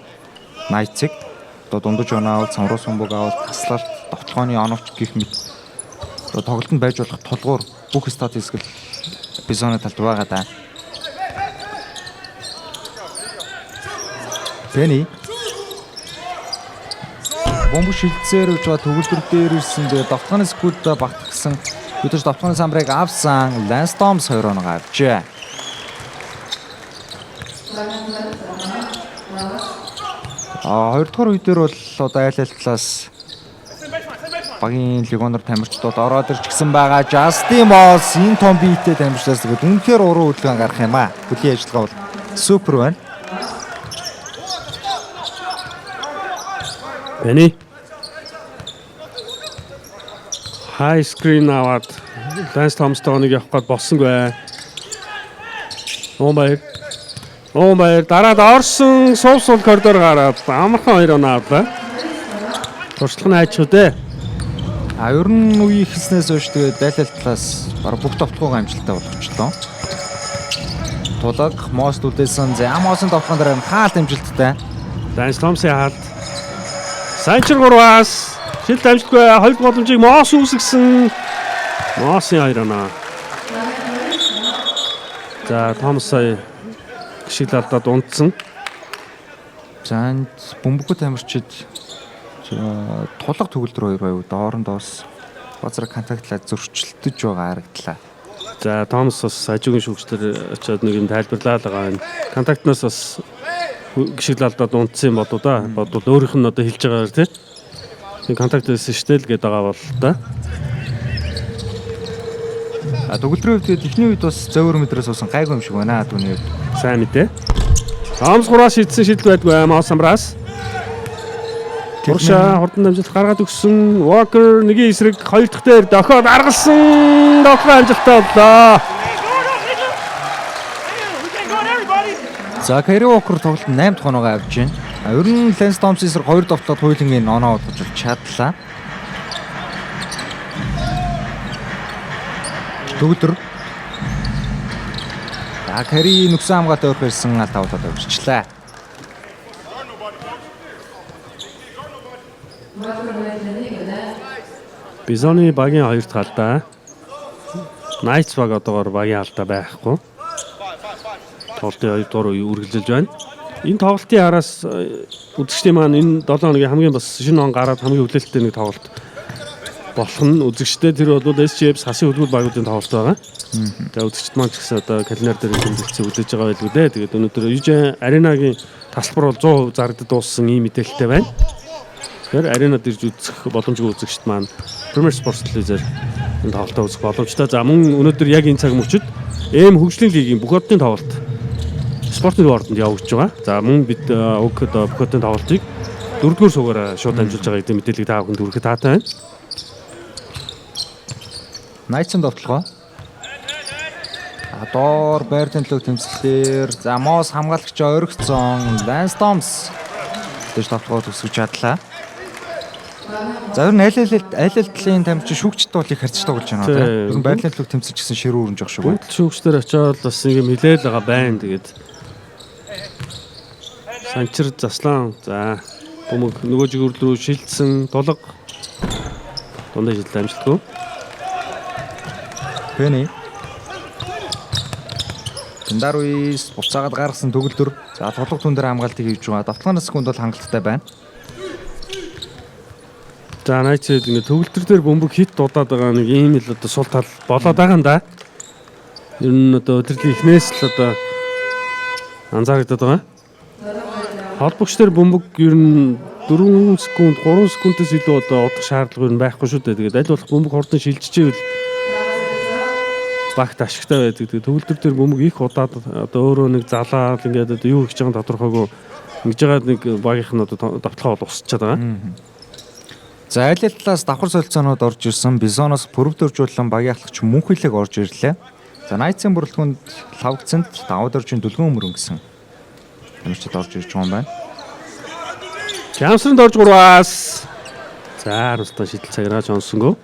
Knights-ыг одоо дундаж оноо авалт, самраас бөмбөг авалт, таслалт, довтлогооны оновч гэх мэт одоо тоглолтод байж болох тулгуур бүх статистик л Бизоны талд байгаа даа. Пенни бомб шилдсээр үж байгаа төгөлдөр дээр ирсэн. Тэгээ довтолгооны секунд багтгсан. Өдөж довтолгооны самбарыг авсан. Lance Thomas 2 оноо авчээ. Хоёрдугаар үе дээр бол одоо айл айл талаас багийн легионер тамирчид бол ороод ирж гисэн байгаа. Justin Moss энэ том биетэй тамирчдаас тэгээд үнэхээр уран хөдөлгөөн гарах юм аа. Хөлийн ажиллагаа бол супер байна. Бэни. High screen аваад Lance Thomas-тойгоо явах гээд болсонгүй. Уумбаяр. Уумбаяр дараад орсон, суув сул коридор гараад амархан хоёр оноо авлаа. Туршлага нь хайчих үү дээ. Ер нь үе ихснээс хойш тэгээд айл айл талаас баг бүх довтлогоогоо амжилттай болгочлоо. Тулаг Мост үлдээсэн. За Мосын довтлогон дээр хаалт амжилттай. Lance Thomas-ийн хаалт. Санчир 3-аас шилт амжилтгүй хоёр боломжийг Мос үүсгэсэн. Мосын хоёр оноо. За Томас сая гişгэл алдаад унтсан. За энд бөмбөгт тамирчид тулга төгөлдөр хоёр байв. Доорондоос базар контактлаа зөрчилдөж байгаа харагдлаа. За Томас бас хажуугийн шүүгчдэр очиод нэг юм тайлбарлаа л байгаа юм. Контактнаас бас гişгэл алдаад унтсан юм болоо да. Бодвол өөрийнх нь одоо хэлж байгаагаар тий. Тийм контакт байсан шүү дээ л гэдэг байгаа бол да. Төгөлдрийн үед эхний үед бас зөөр мэдрээс уусан гайгүй юм шиг байна түүний үед. Сайн мэдээ. Томас 3-аас шидсэн шидэл байдгүй Мос самраас. Уршаа хурдан дамжуулалт гаргаад өгсөн. Walker нэгийн эсрэг хоёр дахь дээр дохиод аргалсан. Дохио амжилттай боллоо. За Кэри Уокер тоглолт 8 дахь оноогоо авч байна. Ер нь Лэнс Томсын эсрэг 2 довтлоод хуйлангийн оноо болгож чадлаа. Төгөлдөр. За Кэри нүксэн хамгаалт ойрох ирсэн алт авалтад авчичлаа. Бизоны багийн хоёр дахь алдаа. Knights баг одоогоор багийн алдаа байхгүй. Тоглолтын хоёр дугаар үе үргэлжилж байна. Энэ тоглолтын араас үзэгчдийн маань энэ 7 хоногийн хамгийн бас шинэ он гараад хамгийн хүлээлттэй нэг тоглолт болох нь үзэгчдээ тэр бол SGF сасын хөлбөр багуудын тоглолт байгаа. Тэгээ үзэгчд маань ч гэсэн одоо календар дээр тэмдэглэсэн хүлээж байгаа байлгүй дээ. Тэгээд өнөөдөр UJ Arena-гийн тасалбар бол 100% зарагдад дууссан ийм мэдээлэлтэй байна. Тэгэхээр аренад ирж үзэх боломжгүй үзэгчд маань Premier Sports телевизээр энэ тоглолтоо үзэх боломжтой. За мөн өнөөдөр яг энэ цаг мөчид Эм хөгжлийн лигийн бүх оддын тоглолт спортын ордонд явагдаж байгаа. За мөн бид уг одоо бүх оддын тоглолтыг дөрөвдүгээр суугаараа шууд дамжуулж байгаа гэдэг мэдээллийг та бүхэнд хүргэхэд таатай байна. Knights-ын довтлогоо. Доор байрны төлөв тэмцэлээр за Мос хамгаалагч оригцсон. Lance Thomas дэш довтлогоо төгсгөж чадлаа. За ер нь аль аль талын тамирчин шүүгчд бол их харьцаж тоглож байна тийм. Ер нь байрлалын төлөв тэмцэж гисэн ширүү өрнж явах шиг байна. Бүгд шүүгчдэр очиод бас нэг юм хэлээл байгаа байна. Тэгээд Санчир заслан за бөмбөг нөгөө жигүүр рүү шилжсэн тулга дундаа шилдэл амжилтгүй. Пенни. Тэндаруис буцаагаад гаргасан төгөлдөр. За тулга түн дээр хамгаалтыг хийж байгаа. Довтлогооны секунд бол хангалттай байна. За Knights ингээ төгөлдөр дээр бөмбөг хит дуудаад байгаа нэг ийм л одоо сул тал болоод байгаа юм да. Ер нь одоо өдрийн эхнээс л одоо анзаарагдаад байгаа. Холбогч дээр бөмбөг ер нь 4 секунд, 3 секундээс илүү одоо удах шаардлага ер нь байхгүй шүү дээ. Тэгээд аль болох бөмбөг хурдан шилжижээвэл багт ашигтай байдаг. Тэгээд төгөлдөр дээр бөмбөг их удаад одоо өөрөө нэг залаад ингээд одоо юу хийж байгааг тодорхойгүй ингэж байгаа нэг багийнх нь одоо довтлогоо бол усчаад байгаа. За аль аль талаас давхар солилцоонууд орж ирсэн. Бизоноос пүрэв дөржүүлэн багийн ахлагч Мөнхөлөг орж ирлээ. За Knights-ын бүрэлдэхүүнд лавгцэнд даваа дөржийн дүлгэн өмөрөн гэсэн тамирчид орж ирж байгаа юм байна. Жамсранд орж 3-аас За харамсалтай шидэл цагираач онсонгүй.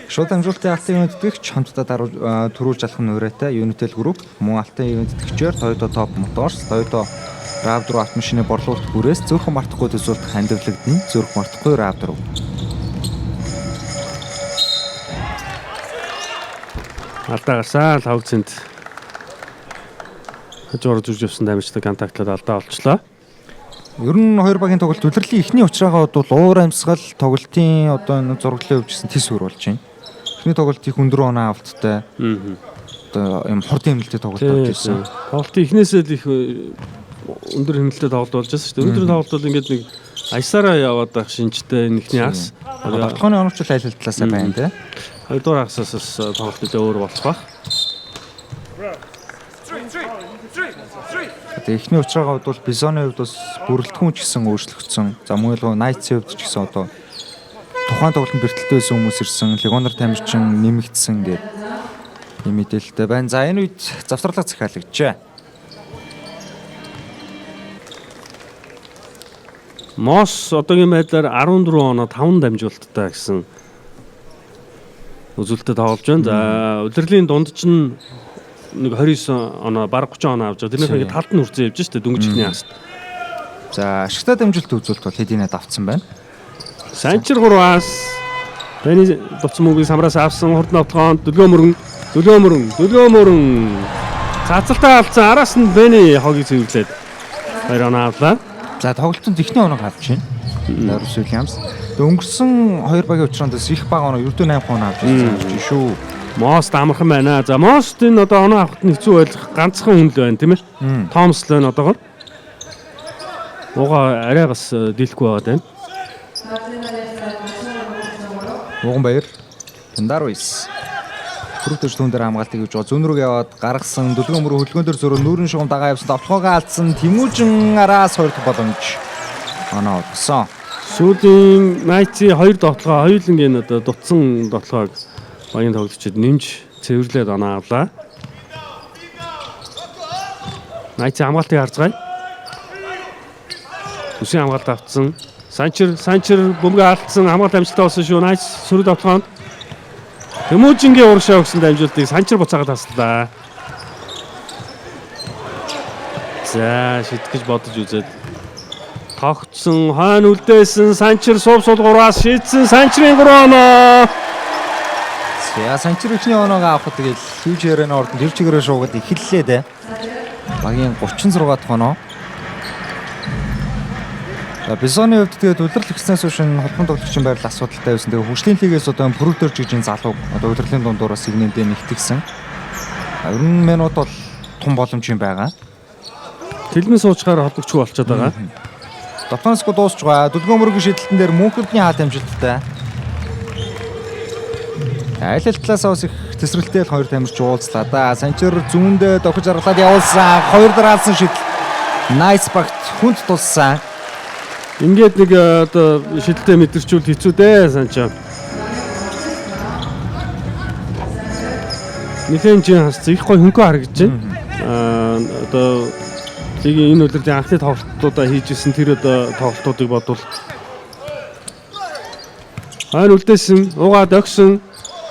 Шууд амжуулалтын алтан ивент тэтгэгч хамтдаа төрүүлж алах нь уриатай Unitel Group, мөн алтан ивент тэтгэгчээр Toyota Top Motors, Toyota RAV4 автомашины борлуулалт бүрээс зөөрхөн мартахгүй төсөөлт хандивлагдана. Зөөрх мартахгүй RAV4. Алдаа гарсан. Лавгцэнд хажуугаар зүрж явсан дамжтай контактлаад алдаа олчлоо. Ер нь хоёр багийн тоглолт улирлын эхний учраагаа бол уур амьсгал тоглолтын одоо энэ зураглалын хувьд гэсэн тис үр болж байна. Эхний тоглолт их өндөр оноо авалттай. Одоо юм хурдан хэмнэлттэй тоглолт болж ирсэн. Тоглолтын эхнээсээ л их өндөр хэмнэлттэй тоглолт болж байсан шүү дээ. Өндөр тоглолт бол ингээд нэг аясаараа яваад байх шинжтэй энэ эхний хагас. Довтлогооны оновч л айл ал талаасаа байна те. Хоёрдугаар хагасаас бас тоглолт нэлээ өөр болох байх. Тэгээ эхний учраагаа бол Бизоны хувьд бас бүрэлдэхүүн ч гэсэн өөрчлөгдсөн. За мөн л Knights-ийн хувьд ч гэсэн одоо тухайн тоглолтод бэртэлтэй байсан хүмүүс ирсэн, Легонор тамирчин нэмэгдсэн гэдэг юм мэдээлэлтэй байна. За энэ үед завсарлага захиалагджээ. Мос одоогийн байдлаар 14 оноо 5 дамжуулалттай гэсэн үзүүлэлтэд тоглож байна. За улирлын дунд чинь нэг 29 оноо бараг 30 оноо авч байгаа. Тэрнийхээ ингээд талд нь хүрсэн явж штэ дөнгөж ихний хаст. За ашигтай дамжилт үзүүлэлт бол хэдийнэ давтсан байна. Санчир 3-аас Бэни дутсан мөнгөийг самраас авсан хурд новтгоонд дөлгөө мөрөн цацалтаа алдсан араас нь Бэни хогийг цэвэрлээд 2 оноо авлаа. За тоглолтод эхний оноог авч байна. Лоренс Уильямс. Тэгээ өнгөрсөн хоёр багийн учраанд их бага оноо ердөө 8 оноо авч ирсэн шүү. Мост амархан байна. За Мост энэ одоо оноо авахт нь хэцүү байх ганцхан хүн л байна тийм ээ. Томс л байна одоогор. Ууга арай бас дийлэхгүй байгаад байна. Ууган баяр. Пендаруис. Хүрэг төрч түн дээр хамгаалтыг хийж байгаа. Зүүн рүү яваад гаргасан дөлгөн мөрөө хөлгөн дээр зөрөө нүүрэн шугам дагаа явсан. Довтлогоогоо алдсан. Тэмүүжин араас хоёр дахь боломж. Оноо олгосон. Сүүлийн Knights-ийн хоёр довтлогоо хоёулангийн одоо дутсан довтлогоог багийн тоглогчид нэмж цэвэрлээд оноо авлаа. Knights-ийн хамгаалтыг харцгаая. Үсийн хамгаалт авцсан. Санчир бөмбөгөө алдсан хамгаалт амжилттай болсон шүү. Knights сөрөг довтлогоонд Тэмүүжингийн урагшаа өгсөн дамжуултыг Санчир буцаагаад таслаа. За шидэх гэж бодож үзээд тогтсон хойно үлдээсэн Санчир суув сулгуураас шийдсэн Санчирын 3 оноо. За Санчир эхний оноогоо авахд тэгэл хүүж ярианы ордонд тэр чигээрээ шуугаад эхэллээ дээ. Багийн 36 дахь оноо. За Бизоны хувьд тэгээд улирал ихснээс хойш энэ холбон тоглогчийн байрлал асуудалтай байсан. Тэгээд хөгжлийн лигээс одоо энэ Прүдерж гэж энэ залуу одоо улирлын дундуураас игнэндээ нэгтгсэн. Ер нь минут бол том боломж юм байгаа. Тэлмэн суучгаар холбогчгүй болчиход байгаа. Довтонско дуусч байгаа. Дүлгөө мөрөгийн шидэлтэн дээр Мөнхөрдний хаалт амжилттай. Айл ал талаас бас их тесрэлтэй л хоёр тамирч уулзлаа да. Санчир зүүндээ дохиж аргалаад явуулсан. Хоёр дараалсан шидэл. Nice багт хүнд туссан. Ингээд нэг одоо шидэлтэй мэдэрчүүл хэцүү дээ Санчо. Нилээн жин хасц их гой хөнгөө харагдаж байна. Одоо лигийн энэ улирлын анхны тоглолтуудаа хийж исэн тэр одоо тоглолтуудыг бодвол хойно үлдээсэн, уугаад огсон,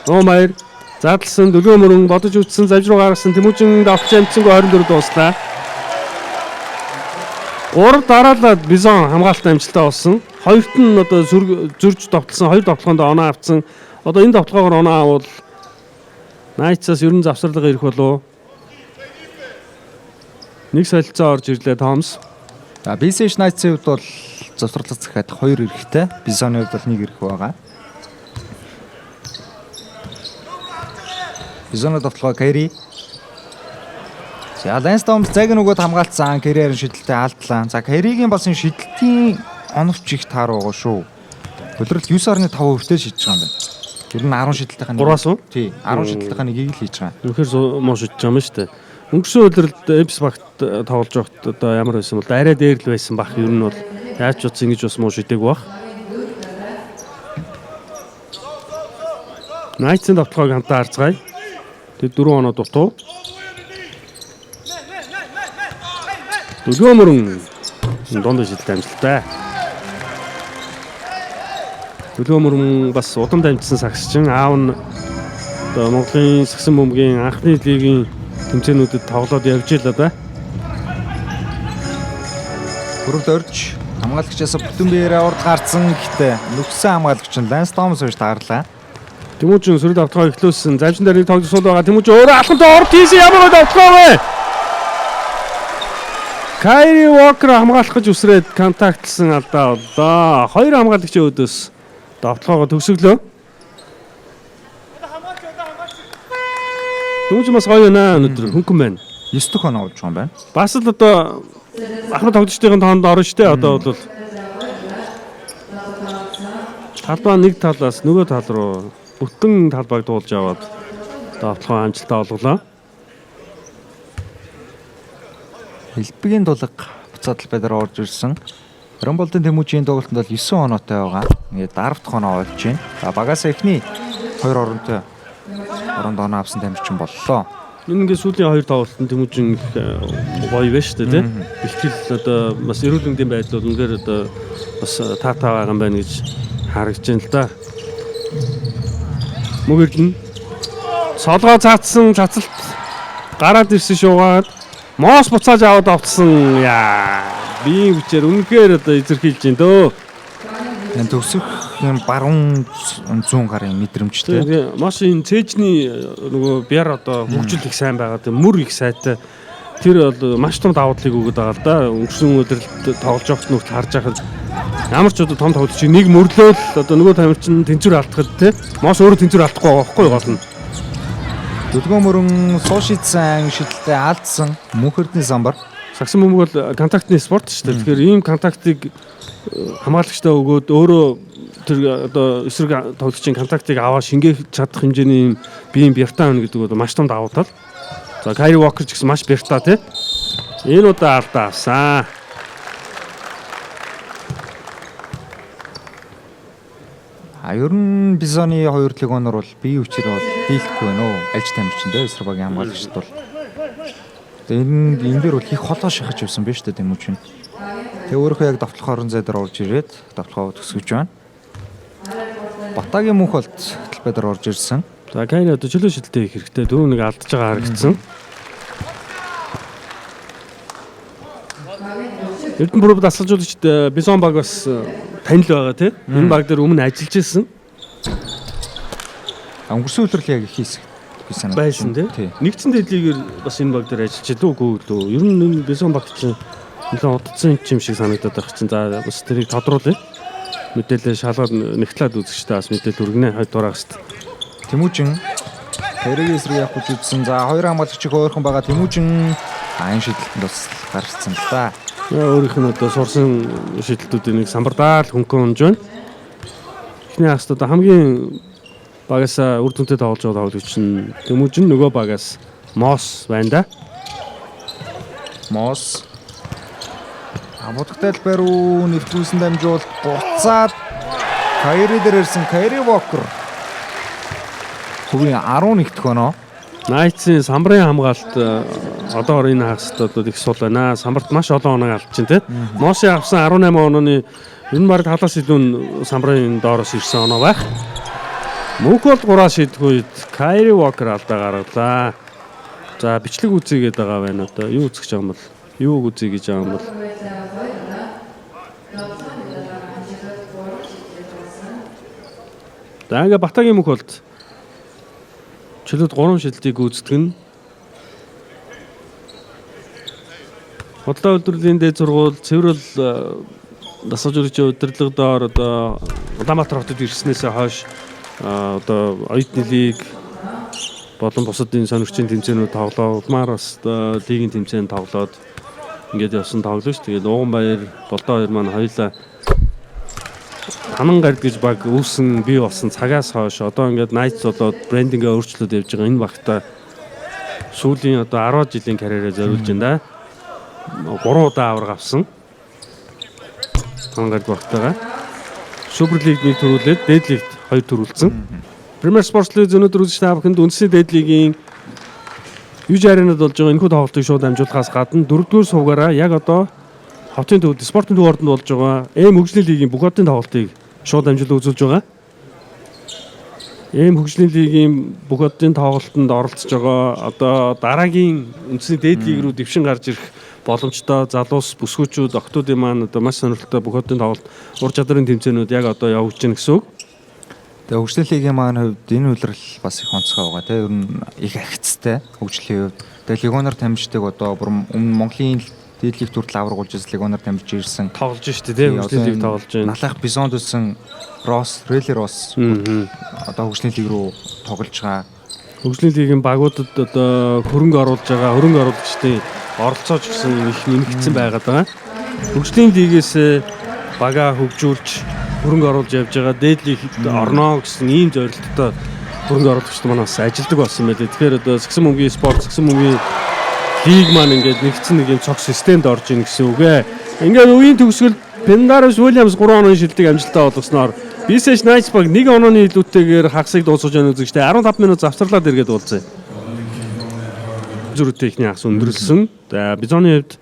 Нуумаяр задлсан, дөлгөө мөрөн бодож үтсэн, завж руу гаргасан, Тэмүүжин давч амтсангүй 24 дууслаа. 3 дараалал Бизон хамгаалалт амжилттай болсон. Хоёрт нь одоо зөрж довтлсон, хоёр довтлогоонд оноо авцсан. Одоо энэ довтлогоогоор оноо аввал Knights-аас ер нь завсарлага ирэх болов. Нэг солилцоо орж ирлээ Томс. За BCH Knights-ийн хувьд бол завсарлага захиад 2 эрэхтэй. Бизоны хувьд бол 1 эрэх байгаа. Бизоны довтлогоо Кэри. За Лэнс Томс зайг нөгөөд хамгаалцсан. Кэри харин шидэлтэд алдлаа. За Кэригийн бас энэ шидэлтийн оновч их таар байгаа шүү. Улиралд 9.5% тэй шидэж байгаа юм байна. Ер нь 10 шидэлтийнхаа нэг. 3-аас уу? Тий, 10 шидэлтийнхаа нэгийг л хийж байгаа. Үнэхээр муу шидэж байгаа юм шүү дээ. Өнгөрсөн улиралд Эмс багт тоглож байхад одоо ямар байсан бол арай дээр л байсан бах. Ер нь бол яаж ч утас ингэж бас муу шидээг бах. Knights-ийн довтлогоог хамтаа харцгаая. Тэд 4 оноо дутуу. Дөлгөө мөрөн дунд шидэлт амжилттай. Төлөө мөрөн бас удам дамжсан сагсчин. Аав нь одоо Монголын сагсан бөмбөгийн анхны лигийн тэмцээнүүдэд тоглоод явж илаа да. Хөрөвд орж хамгаалагчаас бүтэн биеэрээ урд гарцсан, гэхдээ нүгсэн хамгаалагч нь Ланс Томас гэж таарлаа. Тэмүүжин сөрөг давтгаа эхлүүлсэн. Завжин дээр нэг тоглож суул байгаа. Тэмүүжин өөрөө алхамтай урд хийсэн, ямар гой давтгаа вэ? Кайри Уокер хамгаалах гэж үсрээд контактлсан алдаа боллоо. Хоёр хамгаалагчийн өөдөөс давталгаагаа төгсөглөө. Тэмүүжин бас гоё байна өнөөдөр, хөнгөн байна. 9 дахь оноо болж байгаа юм байна. Бас л одоо ахмад тоглогчдын тоонд орно штэ, одоо бол талбай нэг талаас нөгөө тал руу бүтэн талбайг дуулж аваад давталгаа амжилттай олголоо. Хэлбэгийн тулга буцаа талбай дээр орж ирсэн. Ромболдын Тэмүүжийн тоглолтод бол 9 оноотой байгаа. Ингээд 10 дахь оноо болж байна. За, багаас эхний хоёр оронтой оронд оноо авсан тамирчин боллоо. Энэ ингээд сүүлийн хоёр тоглолтод Тэмүүжин их гоё байна шүү дээ, тий. Бэлтгэл одоо бас эрүүл мэндийн байдал бол үнэхээр одоо бас таатай байгаа юм байна гэж харагдаж байна л да. Мөгөрлөн солгоо цаацсан цацалт гараад ирсэн шуугаад Мос буцааж аваад автсан. Яа. Биеийн хүчээр үнэхээр одоо эзэрхийлж байна дөө. Энэ төгсөх юм баруун зүүн гарын мэдрэмжтэй. Тэгээ Мос энэ цээжний нөгөө бяр одоо хөгжил их сайн байгаа. Тэгээ мөр их сайтай. Тэр бол маш том давуу талыг өгöd байгаа л да. Өнгөрсөн өдрөлд тоглож байхад нүгт харж байхад ямар ч одоо том тоглогчийг нэг мөрлөөл одоо нөгөө тамирчин тэнцвэр алдахад те Мос өөрөө тэнцвэр алдахгүй байгаа байхгүй гол нь. Дүлгөө мөрөн суушицсан шидэлтэй алдсан Мөнхөрдний самбар. Сагсан бөмбөг бол контактны спорт шүү дээ. Тэгэхээр ийм контактыг хамгаалагчдаа өгөөд өөрөө тэр одоо эсрэг тоглогчийн контактыг аваа шингээх чадах хэмжээний ийм биеийн бяртаа байна гэдэг бол маш том давуу тал. За, Кайри Уокер ч гэсэн маш бяртаа тий. Энэ удаа алдаа авсан. А ер нь Бизоны хоёр легионер бол бие хүчээр бол дийлэхгүй байна уу? Альж тамирчин дээ эсрэг багийн хамгаалагчд бол. Тэгээ энэ дээр бол их холоо шахаж явсан байна шүү дээ Тэмүүжин. Тэгээ өөрийнхөө яг давтлах орон зай дээр орж ирээд давтлахаа төгсгөж байна. Батагийн мөнх болт талбай дээр орж ирсэн. За, Кайри одоо чөлөө шидэлтэй хийх хэрэгтэй. Дөрөв нэг алдаж байгаа харагдсан. Эрдэнэ бүрүү дасгалжуулагчид Бизон баг бас танил байгаа тий. Энэ баг дээр өмнө ажиллаж исэн Өнгөрсөн үлрэл яг их хэсэг би санагдаж байсан тий. Тий. Нэгдсэн дэдлигээр бас энэ баг дээр ажиллаж илүү үгүй лүү. Ер нь энэ Бизон баг чинь нэлээд удацсан юм шиг санагдаад байх чинь. За, бас тэрийг тодруулъя. Мэдээлэл шалгаад нэгтлээд үзэгчтэй бас мэдээлэл хүргэнэ 2 дугаар хагасд. Тэмүүжин Хэрэг эсрэг явах гэж үзсэн. За, хоёр хамгаалагчийг ойрхон байгаа Тэмүүжин айн шидэлтэнд бас гарцсан л да. Өөрийнх нь одоо сурсан шидэлтүүдийн нэг самбардаал хөнгөн унж байна. Эхний хагасд одоо хамгийн багасаа үр дүнтэй тоглож байгаа тоглогч нь Тэмүүжин, нөгөө багаас Мос байна да. Мос Амудагтай талбай руу нэвтрүүлсэн дамжуулалт буцаад Кайри дээр ирсэн Кайри Вокер. Хувийн 11 дахь оноо. Найтсын самбарын хамгаалалт одоогор энэ хагаст одоо их сул байна. Самбарт маш олон оноо алдчихин тий. Мосын авсан 18 онооны ер нь бараг талаас илүү нь самбарын доороос ирсэн оноо байх. Мөнх бол 3 шийдэх үед Кайри Уокер алдаа гаргалаа. За, бичлэг үзье гэдэг байгаа байна одоо. Юу үзэх гэж байгаа юм бол? Юу үзье гэж байгаа юм бол? За, ингээ Батагийн мөнх болд чөлөөт 3 шилдийг гүйцэтгэх нь Бодлоо үйлдвэрлэлийн дээд сургууль цэврэл дасгалжуулагчийн удирдлага доор одоо Улаанбаатар хотод ирснээсээ хойш одоо оюутны лиг болон бусад энэ сонирхчийн тэмцээнүүд тоглоо. Улмаар бас одоо лигийн тэмцээн тоглоод ингээд явсан тоглож. Тэгээд Ууганбаяр, Болдоо хоёр маань хоёулаа Танан гард гэж баг үүсэн бий болсон цагаас хойш одоо ингээд Knights болоод брендингээ өөрчлөөд явж байгаа энэ багта сүүлийн одоо 10 жилийн карьераа зориулж байна да. 3 удаа аварга авсан. Танан гард багтайгаа. Супер лиг нэг төрүүлээд дээд лигт 2 төрүүлсэн. Premier Sports League өнөөдөр үзэж та бүхэнд үндэсний дээд лигийн UJ Arena-д болж байгаа энэхүү тоглолтыг шууд дамжуулахаас гадна дөрөвдүгээр сувгаараа яг одоо хотын төвд спортын төв ордонд болж байгаа М хөгжлийн лигийн бүх хотын тоглолтыг Шууд амжилт үзүүлж байгаа. Ийм хөгжлийн лигийн бүх одын тоглолтод оролцож байгаа. Одоо дараагийн үндэсний дээд лиг рүү дэвшин гарч ирэх боломжтой залуус бүсгүүчүүд, охтуудын маань одоо маш сонирхолтой бүх одын тоглолт ур чадрын тэмцээнүүд яг одоо явагдаж байна гэсэн үг. Тэгээ хөгжлийн лигийн маань хувьд энэ улирал бас их онцгой байгаа тийм ер нь их ахицтай хөгжлийн хувьд. Тэгээ легионер тамирчдыг одоо бүр өмнө Монголын дээд лиг хүртэл авраг болж ирсэн легионер тамирч ирсэн. Тоглож штэ тийм хөгжлийн лиг тоглож байна. Налах Бизонд өссөн Рос, Рели Рос одоо хөгжлийн лиг рүү тоглож байгаа. Хөгжлийн лигийн багуудад одоо хөрөнгө оруулж байгаа, хөрөнгө оруулагчдын оролцооч гэсэн их нэмэгдсэн байгаад байгаа. Хөгжлийн лигээс бага хөгжүүлж хөрөнгө оруулж явж байгаа, дээд лигт орно гэсэн ийм зорилттой хөрөнгө оруулагчид маань бас ажилдаг болсон байлээ. Тэгэхээр одоо сэгсэн мөнгөний спорт, сэгсэн мөнгөний лиг маань ингээд нэгдсэн нэг юм цог системд орж ийн гэсэн үг ээ. Ингээд үеийн төгсгөл Пендарус Уильямс 3 онооны шилдэг амжилтаа болгосноор BCH Knights баг 1 онооны илүүтэйгээр хагасыг дуусгаж байгаа үзэгчтэй 15 минут завсарлаад эргээд уулзъя. Зүрхтэй ихний хагас өндөрлсөн. За Бизоны хувьд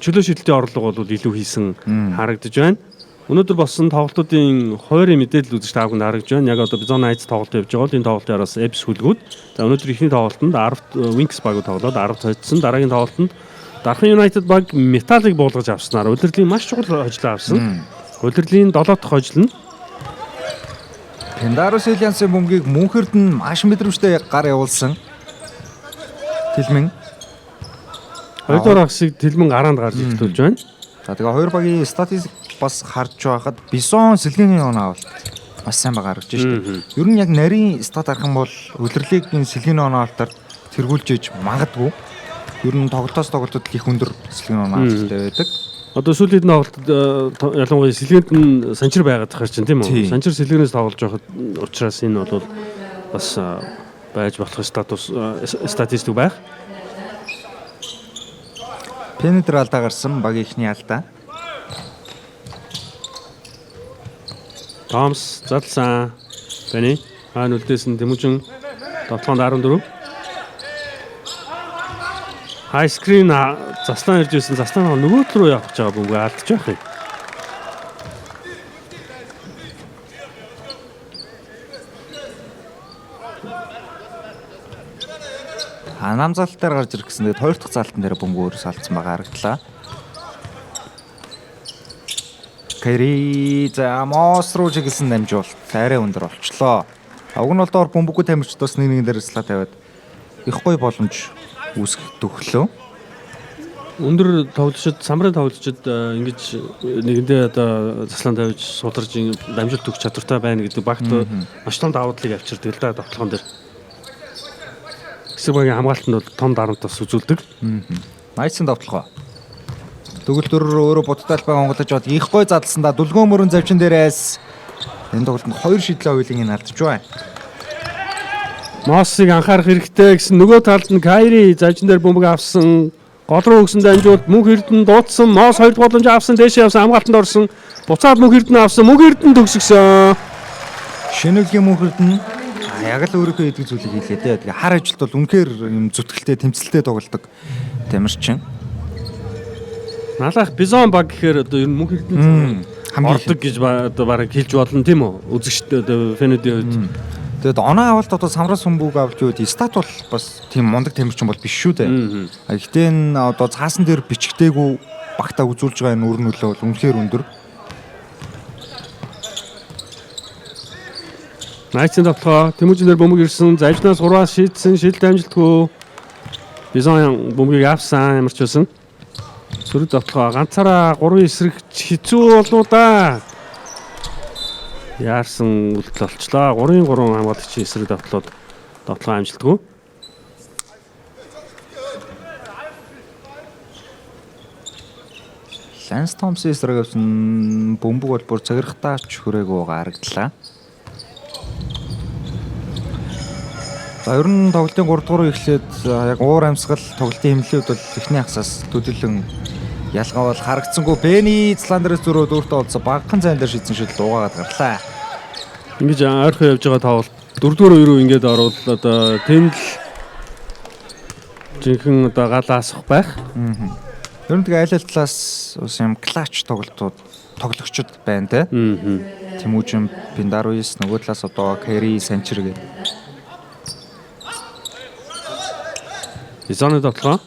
чөлөө шидэлтийн орлого бол илүү хийсэн харагдаж байна. Өнөөдөр болсон тоглолтуудын хуваарийн мэдээлэл үзэж та бүхэнд харагдаж байна. Яг одоо Бизон Knights тоглолт явж байгаа бол энэ тоглолтын араас Эпс хүлгүүд. За өнөөдөр эхний тоглолтод 10 Wings баг тоглоод 10 цоцсон. Дараагийн тоглолтод Дархан United баг Металлыг буулгаж авснаар улирлын маш чухал хожлоо авсан. Улирлын 7 дахь хожил нь Пендарус Уильямсын бөмбөгийг мөнхөрд нь маш мэдрэмжтэй гар явуулсан. Тэлмэн. Хоёрдугаар хагасыг Тэлмэн гараанд гарч эхлүүлж байна. За тэгээ хоёр багийн статистик бас харж байхад Бизон сэлгээний оноо авалт маш сайн байгаа харагдаж шүү дээ. Ер нь яг нарийн стат харах юм бол улирлыг энэ сэлгээний оноо авалтаар тэргүүлж иж магадгүй. Ер нь тоглолтоос тоглолтод их өндөр сэлгээний оноо авалттай байдаг. Одоо сүүлийн тоглолтод ялангуяа сэлгээнд нь санчир байгаад тахаар чинь тийм үү? Санчир сэлгэнээс тоглож байхад учраас энэ бол бас байж болох статус статистик байх. Пенедр алдаа гарсан багийн эхний алдаа. Томс задлсан. Бэни хаана үлдээсэн Тэмүүжин довтлоонд 14. Хай скрин заслан ирж байсан. Заслан нөгөө тал руу явах гэж байгаа бөмбөг алдчих байх юм. Нам заалт дээр гарч ирэх гэсэн. Тэгээд хоёр дахь заалтан дээр бөмбөг өөрөөс алдсан байгаа харагдлаа. Кэри за Мос руу чиглэсэн дамжуулалт арай өндөр болчлоо. Уг нь бол доор бөмбөггүй тамирчид бас нэг нэгэн дээр слаа тавиад их гоё боломж үүсгэх төхлөө. Өндөр тоглогчид, самрын тоглогчид ингэж нэгэндээ одоо заслан тавьж суларж дамжуулт өгөх чадвартай байна гэдэг багт маш том давуу талыг авчирдаг л да довтлогон дээр. Эсрэг багийн хамгаалтанд бол том дарамт бас үзүүлдэг. Найтсын довтлогоо. Төгөл дөрөөр өөрөө будтаал байгаа онголож бод их гой задлсан да дүлгөөн мөрөн завчин дээрээс энэ тоглолтод хоёр шидлээ хоёулын алдж байна. Моссыг анхаарах хэрэгтэй гэсэн нөгөө талд нь Кайри завчин дээр бөмбөг авсан. Гол руу өгсөн дамжуулт мөнх эрдэнэ дуудсан. Мос хоёр дахь боломж авсан, дээшээ явсан, хамгаалтанд орсон. Буцаад мөнх эрдэнэ авсан, мөнх эрдэнэ төгсгсөн. Шинэвлэгийн мөнх эрдэнэ яг л өөрийнхөө хийдэг зүйлийг хийлээ дээ. Тэгээ хар ажилт бол үнэхээр юм зүтгэлтэй, тэмцэлтэй тоглодог тамирчин. Налах Бизон баг гэхээр одоо ер нь мөнх эрдэнэ хамгийн ордог гэж одоо бараг хэлж болно тийм үү? Үзэгчд одоо фэнүүдийн хувьд. Тэгээд оноо авалт одоо самраас хүмүүг авч юу гэдэг стат бол бас тийм мундаг тамирчин бол биш шүү дээ. Гэхдээ энэ одоо цаасан дээр бичгтээгүй багтаа үзүүлж байгаа энэ үр нөлөө бол үнэхээр өндөр. Найтсын довтлогоо Тэмүүжин дээр бөмбөг ирсэн. Завжнаас 3-аас шийдсэн. Шилд амжилтгүй. Бизон бөмбөгийг авсан ямар ч байсан. Сөрөг довтлогоо ганцаараа 3 эсрэг хэцүү болов да. Яарсан үйлдэл болчлоо. 3-ын 3 хамгаалагчийн эсрэг довтлоод довтлогоо амжилтгүй. Ланс Томсын эсрэг авсан бөмбөг бол бүр цагирахтаа ч хүрээгүй харагдлаа. За ер нь тоглолтын 3 дугаар эхлээд яг уур амьсгал тоглолтын хэмнэлүүд бол эхний хагасаас төдийлөн ялгаа бол харагдсангүй. Бэни Зландерээс зөрөөд өөртөө олцсон багахан зайн дээр шийдсэн шийдэл угаагаад гарлаа. Ингэж ойрхон явж байгаа тоглолт 4 дугаар үе рүү ингээд орвол одоо тэнд л жинхэнэ одоо гал асах байх. Ер нь тэгээ айл ал талаас ус юм клатч тоглолтууд тоглогчд байна те. Тэмүүжин Пиндаруис, нөгөө талаас одоо Кэри Санчир гэдэг. Бизоны довтлогоо.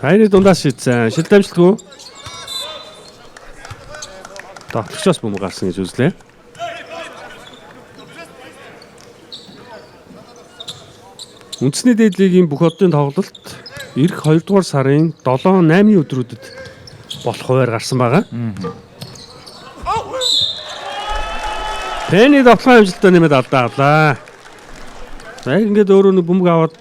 Кайри дундаас шийдсэн. Шилд амжилтгүй. Довтлогчоос бөмбөг гарсан гэж үзлээ. Үндэсний дээд лигийн бүх одын тоглолт ирэх 2 дугаар сарын 7 8-ны өдрүүдэд болох хуваар гарсан байгаа. Пэни довтлогын амжилттай нэмээд алдаа авлаа. За яг ингээд өөрөө нэг бөмбөг аваад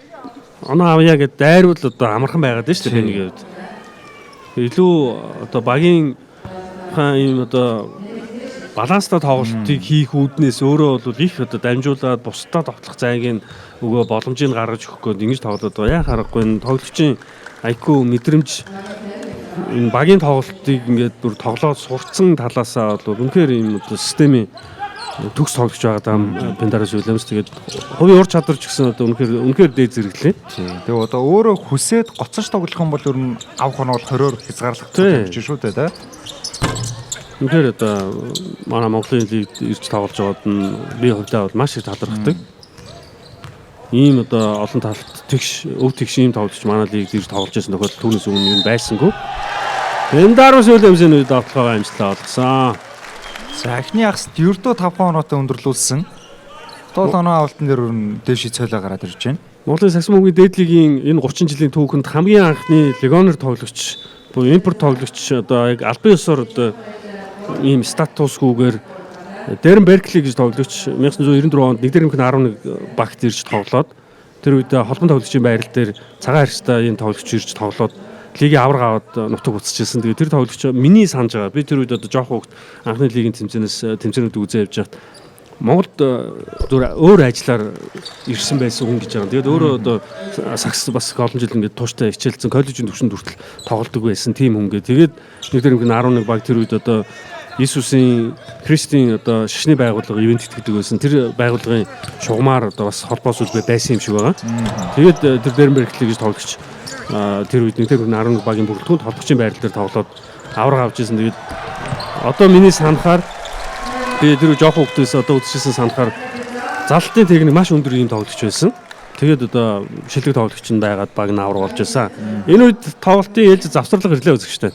оноо авъя гэд дайруул одоо амархан байгаад байна шүү дээ Пэнигийн хувьд. Илүү одоо багийн ийм одоо баланстай тоглолтыг хийх үүднээс өөрөө бол их одоо дамжуулаад бусдаа довтлох зайг нь өгөө боломжийг гаргаж өгөх гээд ингэж тоглоод байгаа. Яа харахгүй энэ тоглогчийн IQ мэдрэмж энэ багийн тоглолтыг ингээд бүр тоглоод сурцсан талаасаа бол үнэхээр ийм одоо системийн төгс тоглогч байгаа даа Пендарас Уильямс. Тэгээд хувийн ур чадвар ч гэсэн одоо үнэхээр дээд зэрэглээ. Тэгээ одоо өөрөө хүсээд гоцож тоглох юм бол ер нь авах нь бол 20-оор хязгаарлах гэж шүү дээ, тэ. Үнэхээр одоо манай Монголын лигт ирж тоглож байгаад нь би хувьдаа бол маш их талархдаг. Ийм одоо олон талт тэгш өв тэгш ийм тоглогч манай лигт ирж тоглож байсан тохиолдол түүнээс өмнө юм байсангүй. Пендарус Уильямсын үед довтлогоо амжилттай олгосон. За эхний хагасд ердөө 5 оноотой өндөрлүүлсэн. 7 оноо авалтан дээр ер нь дээшээ цойлоо гараад ирж байна. Монголын сагсан бөмбөгийн дээд лигийн энэ 30 жилийн түүхэнд хамгийн анхны легионер тоглогч буюу импорт тоглогч одоо яг албан ёсоор одоо ийм статусгүйгээр Дэрэн Беркли гэж тоглогч 1994 онд 1-11 багт ирж тоглоод тэр үед холбон тоглогчийн байрал дээр цагаан арьстай ийм тоглогч ирж тоглоод лигийн аварга аваад нутаг буцчихсан. Тэгээд тэр тоглогч миний санаж байгаа. Би тэр үед одоо жоох хүүхд анхны лигийн тэмцээнээс тэмцээнүүд үзээ явж байхад Монголд зүгээр өөр ажиллаар ирсэн байсан хүн гэж байгаа. Тэгээд өөрөө одоо сагс бас олон жил ингээд тууштай хичээлцэн коллежийн түвшинд хүртэл тоглодог байсан тийм хүн гээ. Тэгээд 1-11 баг тэр үед одоо Иесусийн Христийн одоо шашны байгууллага ивент итгэдэг байсан. Тэр байгууллагын шугамар одоо бас холбоос үлбэ байсан юм шиг байгаа. Тэгээд тэр Дэрэн Беркли гэж тоглогч тэр үед 1-11 багийн бүрэлдэхүүнд холбогчийн байрал дээр тоглоод аварга авч ирсэн. Тэгээд одоо миний санахаар би тэр жоох хүүхдээс одоо үзчихсэн санахаар залтын техник маш өндөр ийм тоглогч байсан. Тэгээд одоо шилдэг тоглогч нь байгаад баг нь аварга болж байсан. Энэ үед тоглолтын ээлж завсарлага ирлээ үзэгчтэй.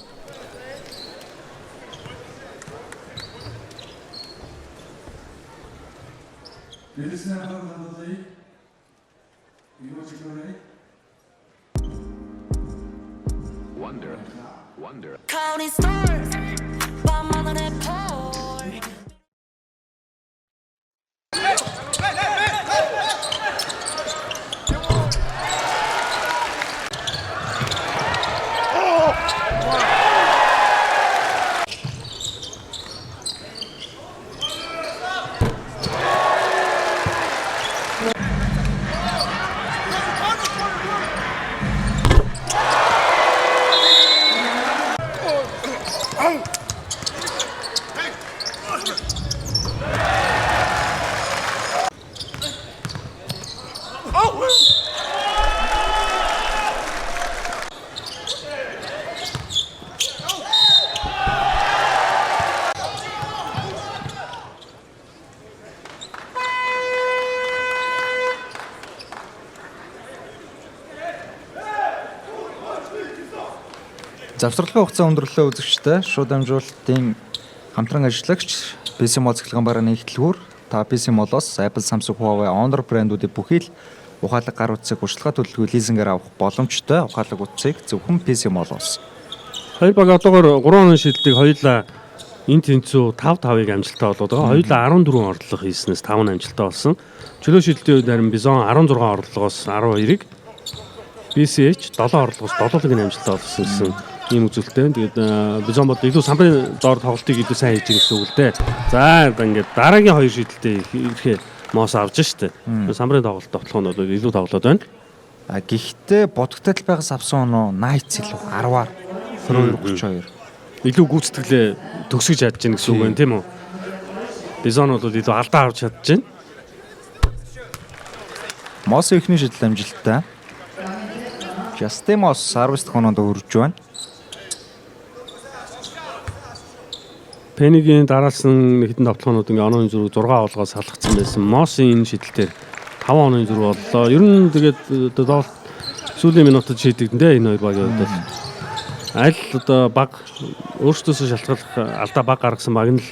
Counting stars, 밤하늘의 펄. Завсралгын хугацаа өндөрлөө үзэгчтэй шууд дамжуулалтын хамтран ажиллагч PC Mall цахилгаан барааны ихтлгүүр та PC Mall-оос Apple, Samsung, Huawei, Honor брэндүүдийн бүхий л ухаалаг гар утсыг урьдчилгаа төлөлгүй лизингээр авах боломжтой. Ухаалаг утсыг зөвхөн PC Mall-оос. Хоёр баг одоогоор 3 оны шийдэлтийг хоёулаа энэ тэнцүү 5-5-ыг амжилттай болоод байгаа. Хоёулаа 14 орлого хийснээс 5 нь амжилттай болсон. Чөлөө шийдэлтийн үед харин Бизон 16 орлогоос 12-ыг, BCH 7 орлогоос 7-ыг нь амжилттай болгосон гэсэн ийм үзүүлэлттэй. Тэгээд Бизон бол илүү самбарын доор тоглолтыг илүү сайн хийж байгаа гэсэн үг л дээ. За ингээд дараагийн хоёр шийдэлтээ ирэхээ моос авч штэ. Самбарын тоглолт довтлох нь бол илүү тоглоод байна. А гэхдээ бодогтой талбайгаас авсан оноо Knights илүү 10-аар 22-32. Илүү гүйцэтгэлээ төгсөж чадж гин гэсэн үг байна тийм үү? Бизон бол илүү алдаа авч чадж гин. Моос эхний шийдэл амжилттай. Justin Moss 19 дахь оноонд өрж байна. Пенигийн дараалсан хэдэн товтлогоонууд ингээ онооны зөрүү 6 олгоо салгацсан байсан. Мосын энэ шидэлтээр 5 онооны зөрүү боллоо. Ер нь тэгээд одоо сүүлийн минутад шийдэгдэн дээ энэ хоёр багийн хувьд бол. Аль одоо баг өөрсдөөсөө шалтгааллах алдаа баг гаргасан баг нь л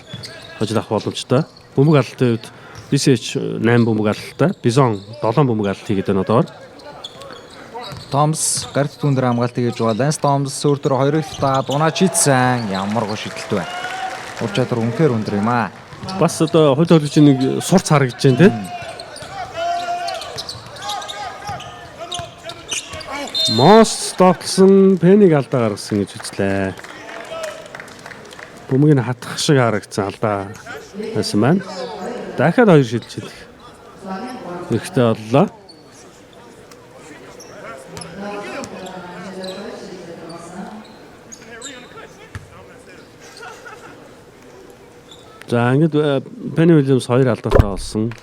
хожил авах боломжтой. Бөмбөг алдалтын хувьд BCH 8 бөмбөг алдaltaй, Бизон 7 бөмбөг алдалт хийгээд байна одоогор. Томс гарт түн дээр хамгаалт хийж байгаа. Ланс Томс өөр дээр хоёрыг таад унаач хийцэн. Ямар гоо шидэлт вэ? Ур чадвар үнэхээр өндөр юм аа. Бас одоо хөл тоглогчийн нэг сурц харагдаж байна те. Мос довтлсон, Пенийг алдаа гаргасан гэж үзлээ. Бөмбөгийг нь хатах шиг харагдсан алдаа байсан байна. Дахиад хоёр шилж шидэх хэрэгтэй боллоо. За ингээд Пенни Уильямс хоёр алдаатай болсон.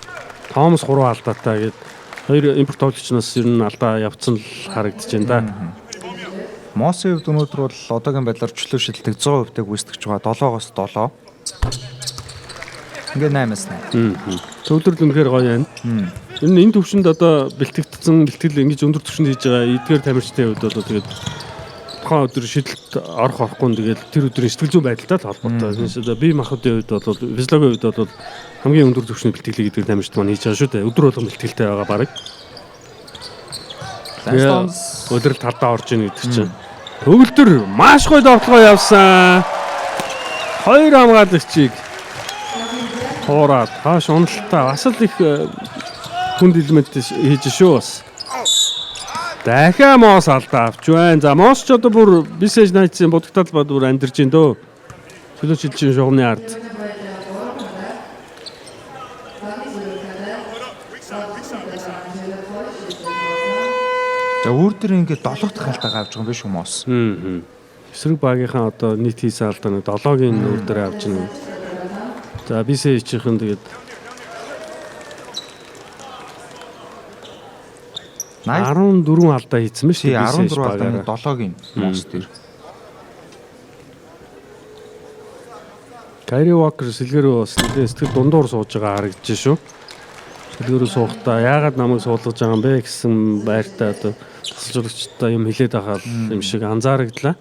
Томас гурван алдаатай гээд хоёр импорт тоглогчноос ер нь алдаа явцсан л харагдаж байна да. Мосын хувьд өнөөдөр бол одоогийн байдлаар чөлөө шилдэг 100% таг гүйцэтгэж байгаа. 7-оос 7. Ингээд 8-аас 8. Төвлөрөл үнэхээр гоё байна. Ер нь энэ төвшөнд одоо бэлтгэгдсэн бэлтгэл ингэж өндөр түвшинд хийж байгаа эдгээр тамирчдын хувьд бол тэгээд тухайн өдөр шидэлт орох орохгүй нь тэгээд тэр өдрийн сэтгэл зүйн байдалтай л холбоотой. Тэрнээс одоо бие махбодын хувьд бол физиологийн хувьд бол хамгийн өндөр түвшний бэлтгэлийг эдгээр тамирчид маань хийж байгаа шүү дээ. Өдөр болгон бэлтгэлтэй байгаа бараг. Ланс Томс Улирал талдаа орж ийн гэдэг чинь. Төгөлдөр маш гоё довтлогоо явсан. Хоёр хамгаалагчийг хуураад хоош уналтаа бас л их хүнд элемент хийж шүү бас. Дахиад Мос алдаа авч байна. За Мос ч одоо бүр BCH Knights-ийн будагтал бод бүр амьдарч байна дөө. Чөлөө шилжин шугамны ард. За өөр дээр ингээд 7 дахь алдаагаа авч байгаа юм биш үү Мос? Эсрэг багийнхаа одоо нийт хийсэн алдааны 7-гийн үр дээр авч байна. За BCH-ийн тэгээд 14 алдаа хийсэн ба шүү Тий дээ. 14 алдааны 7-гийн Мос дээр. Кайри Уокер сэлгэрөө бас нэлээд сэтгэл дундуур сууж байгаа харагдаж шүү. Сэлгэрөө суухдаа яагаад намайг суулгаж байгаа юм бэ гэсэн байртай одоо тасалжуулагчтай юм хэлээд байгаа юм шиг анзаарагдлаа.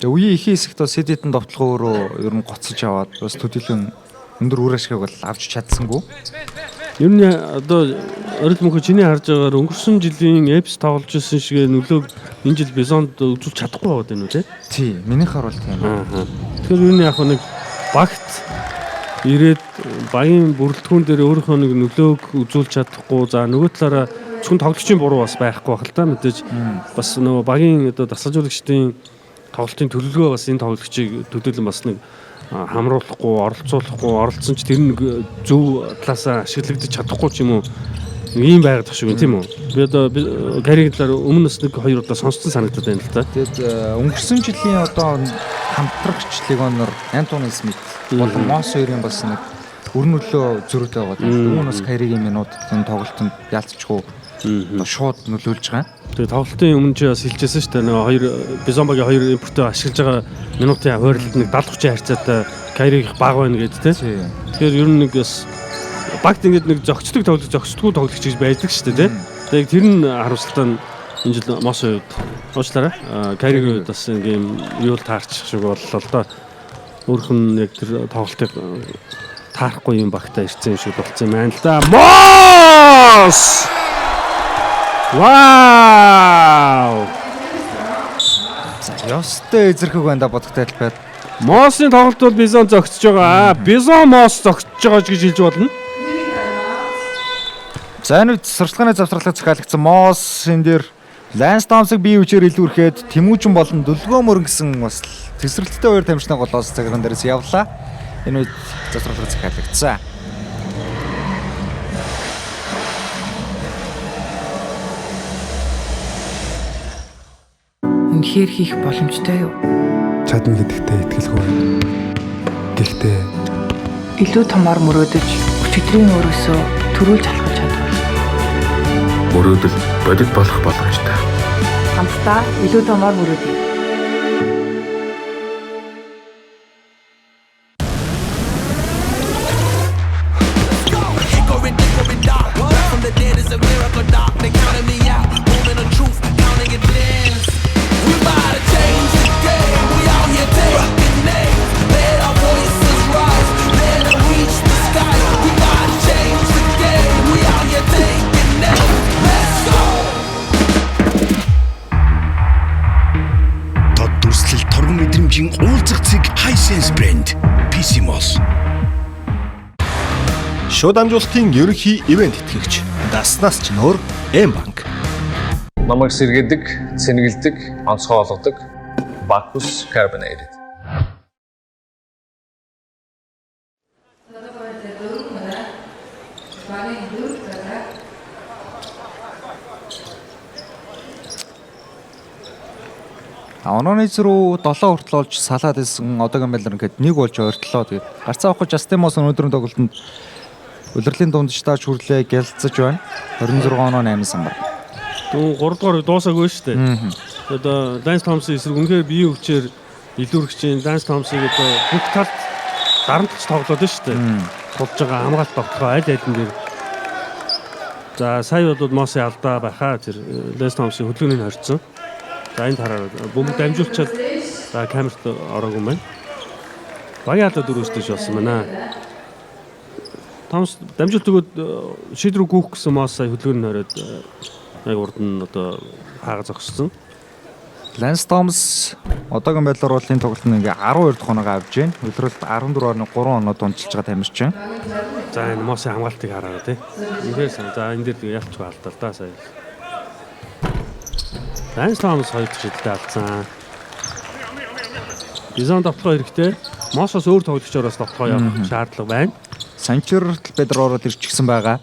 Тэгээ үеийн ихэнх хэсэгт бас хэд хэдэн довтлогоо өөрөө ер нь гоцсож аваад бас төдийлөн өндөр үр ашгийг бол авч чадсангүй. Ер нь одоо орил мөнхө чиний харж байгаагаар өнгөрсөн жилийн Эпс тоглож исэн шиг нөлөөг энэ жил Бизонд үзүүлж чадахгүй байгаад байна уу те? Тий, минийхаар бол тийм. Тэгэхээр ер нь яг нэг багт ирээд багийн бүрэлдэхүүн дээр өөрийнхөө нэг нөлөөг үзүүлж чадахгүй, за нөгөө талаараа зөвхөн тоглогчийн буруу бас байхгүй байх л та, мэдээж бас нөгөө багийн одоо дасгалжуулагчдын тоглолтын төлөвлөгөө бас энэ тоглогчийг төдийлөн бас нэг хамруулахгүй, оролцуулахгүй, оролцсон ч тэр нэг зөв талаасаа ашиглагдаж чадахгүй ч юм уу, нэг ийм байгаад тах шиг байна тийм үү? Би одоо Гариг талаар өмнө нас нэг хоёр удаа сонсцсон санагдаад байна л та. Тэгээд өнгөрсөн жилийн одоо хамтрагч легионер Антони Смит болон Мос хоёрын бас нэг өр нөлөө зөрүүтэй байгаа. Үүн бас Кайригийн минут энэ тоглолтод яалтчгүй одоо шууд нөлөөлж байгаа. Тэгээ тоглолтын өмнө чи бас хэлжсэн шүү дээ. Нөгөө хоёр Бизон багийн хоёр импортоо ашиглаж байгаа минутын хойрлолт нэг 70 30 харьцаатай Кайриг их бага байна гэдэг те. Тэгэхээр ер нь нэг бас багт ингээд нэг зөгцдөг тоглогч, зөгцдөггүй тоглогч гэж байдаг шүү дээ те. Тэгээ тэр нь харамсалтай нь энэ жил Мосын хувьд уучлаарай. Кайригийн хувьд бас ингээд юм юу л таарчих шиг боллоо л доо. Өөрөх нь яг тэр тоглолтыг таарахгүй юм багтаа ирсэн юм шиг болцсон юм байна л да. Мос! Вау! За ёстой эзэрхэг байна да бодогтой талбайд. Мосын тоглолт бол Бизон зөгцөж байгаа. Бизон Мос зөгцөж байгаа гэж хэлж болно. За энэ үед сурчлагын завсарлага захиалагдсан Мос энэ дээр Ланс Томсыг бие хүчээр илүүрхэд Тэмүүжин болон Дүлгөө мөрөн гэсэн бас тесрэлттэй хоёр тамирчны голоос цагаан дээрээс явлаа. Энэ үед завсарлага захиалагдсан. Үнэхээр хийх боломжтой юу? Чадна гэдэгтээ итгэлгүй байна. Гэхдээ Илүү томоор мөрөөдөж, өчигдрийн өөрөөсөө төрүүлж алхаж чадвал Мөрөөдөл бодит болох боломжтой. Хамтдаа илүү томоор мөрөөдье. Hickory dickory dock. Back from the dead is a miracle doc. They counting me out. Moment of truth, counting it blends. We bout to change the game. We out here taking names. Let our voices rise. Let 'em reach the sky. We bout to change the game. We out here taking names. Let's go. Тод дүрслэл торгон мэдрэмжийн уулзах цэг Hisense брэнд PC Mall. Шууд амжуулалтын ерөнхий ивент итгэгч даснаас ч нөр М банк. Намайг сэргээдэг, цэнгэлдэг, онцгой олгодог Bacchus Carbonated. Онооны рүү 7 хүртэл болж салаад исэн одоогийн байдлаар ингээд нэг болж ойртлоо. Тэгээд гарцаа авахгүй Justin Moss өнөөдрийн тоглолтод улирлын дундчтаач хүрлээ гялцаж байна. 26 оноо 8 самбар. Дүүн 3 дугаар дуусаагүй шүү дээ. Одоо Ланс Томсын эсрэг үнэхээр биеийн хүчээр илүүрхэж чинь Ланс Томсыг одоо бүх талд дарамтлж тоглоод байна шүү дээ. Тулж байгаа хамгаалт тогтхоо аль алин дээр. За сая бол Мосын алдаа байхаа тэр Ланс Томсын хөдөлгөөнийг хорцсон. За энэ тараар бөмбөг дамжуулчаад за камерт ороогүй юм байна. Багийн алдаа дөрөвс дэш болсон байна. Томс дамжуулт өгөөд шид рүү гүйх гэсэн Мос сая хөдөлгөөний хориод яг урд нь одоо хаага зогссон. Ланс Томс одоогийн байдлаар бол энэ тоглолтод ингээ 12 дахь оноогоо авч байна. Улиралд 14.3 оноо дунчилж байгаа тамирчин. За энэ Мосын хамгаалтыг хараарай тий. Үнэхээр сайн. За энэ дээр ялчгүй алдаа л да сая. Ланс Томс хоёр дахь шидэлтэд алдсан. Бизон давталгаа хэрэгтэй. Мосоос өөр тоглогчоор бас давталгаа явах шаардлага байна. Санчир талбай дээр ороод ирчихсэн байгаа.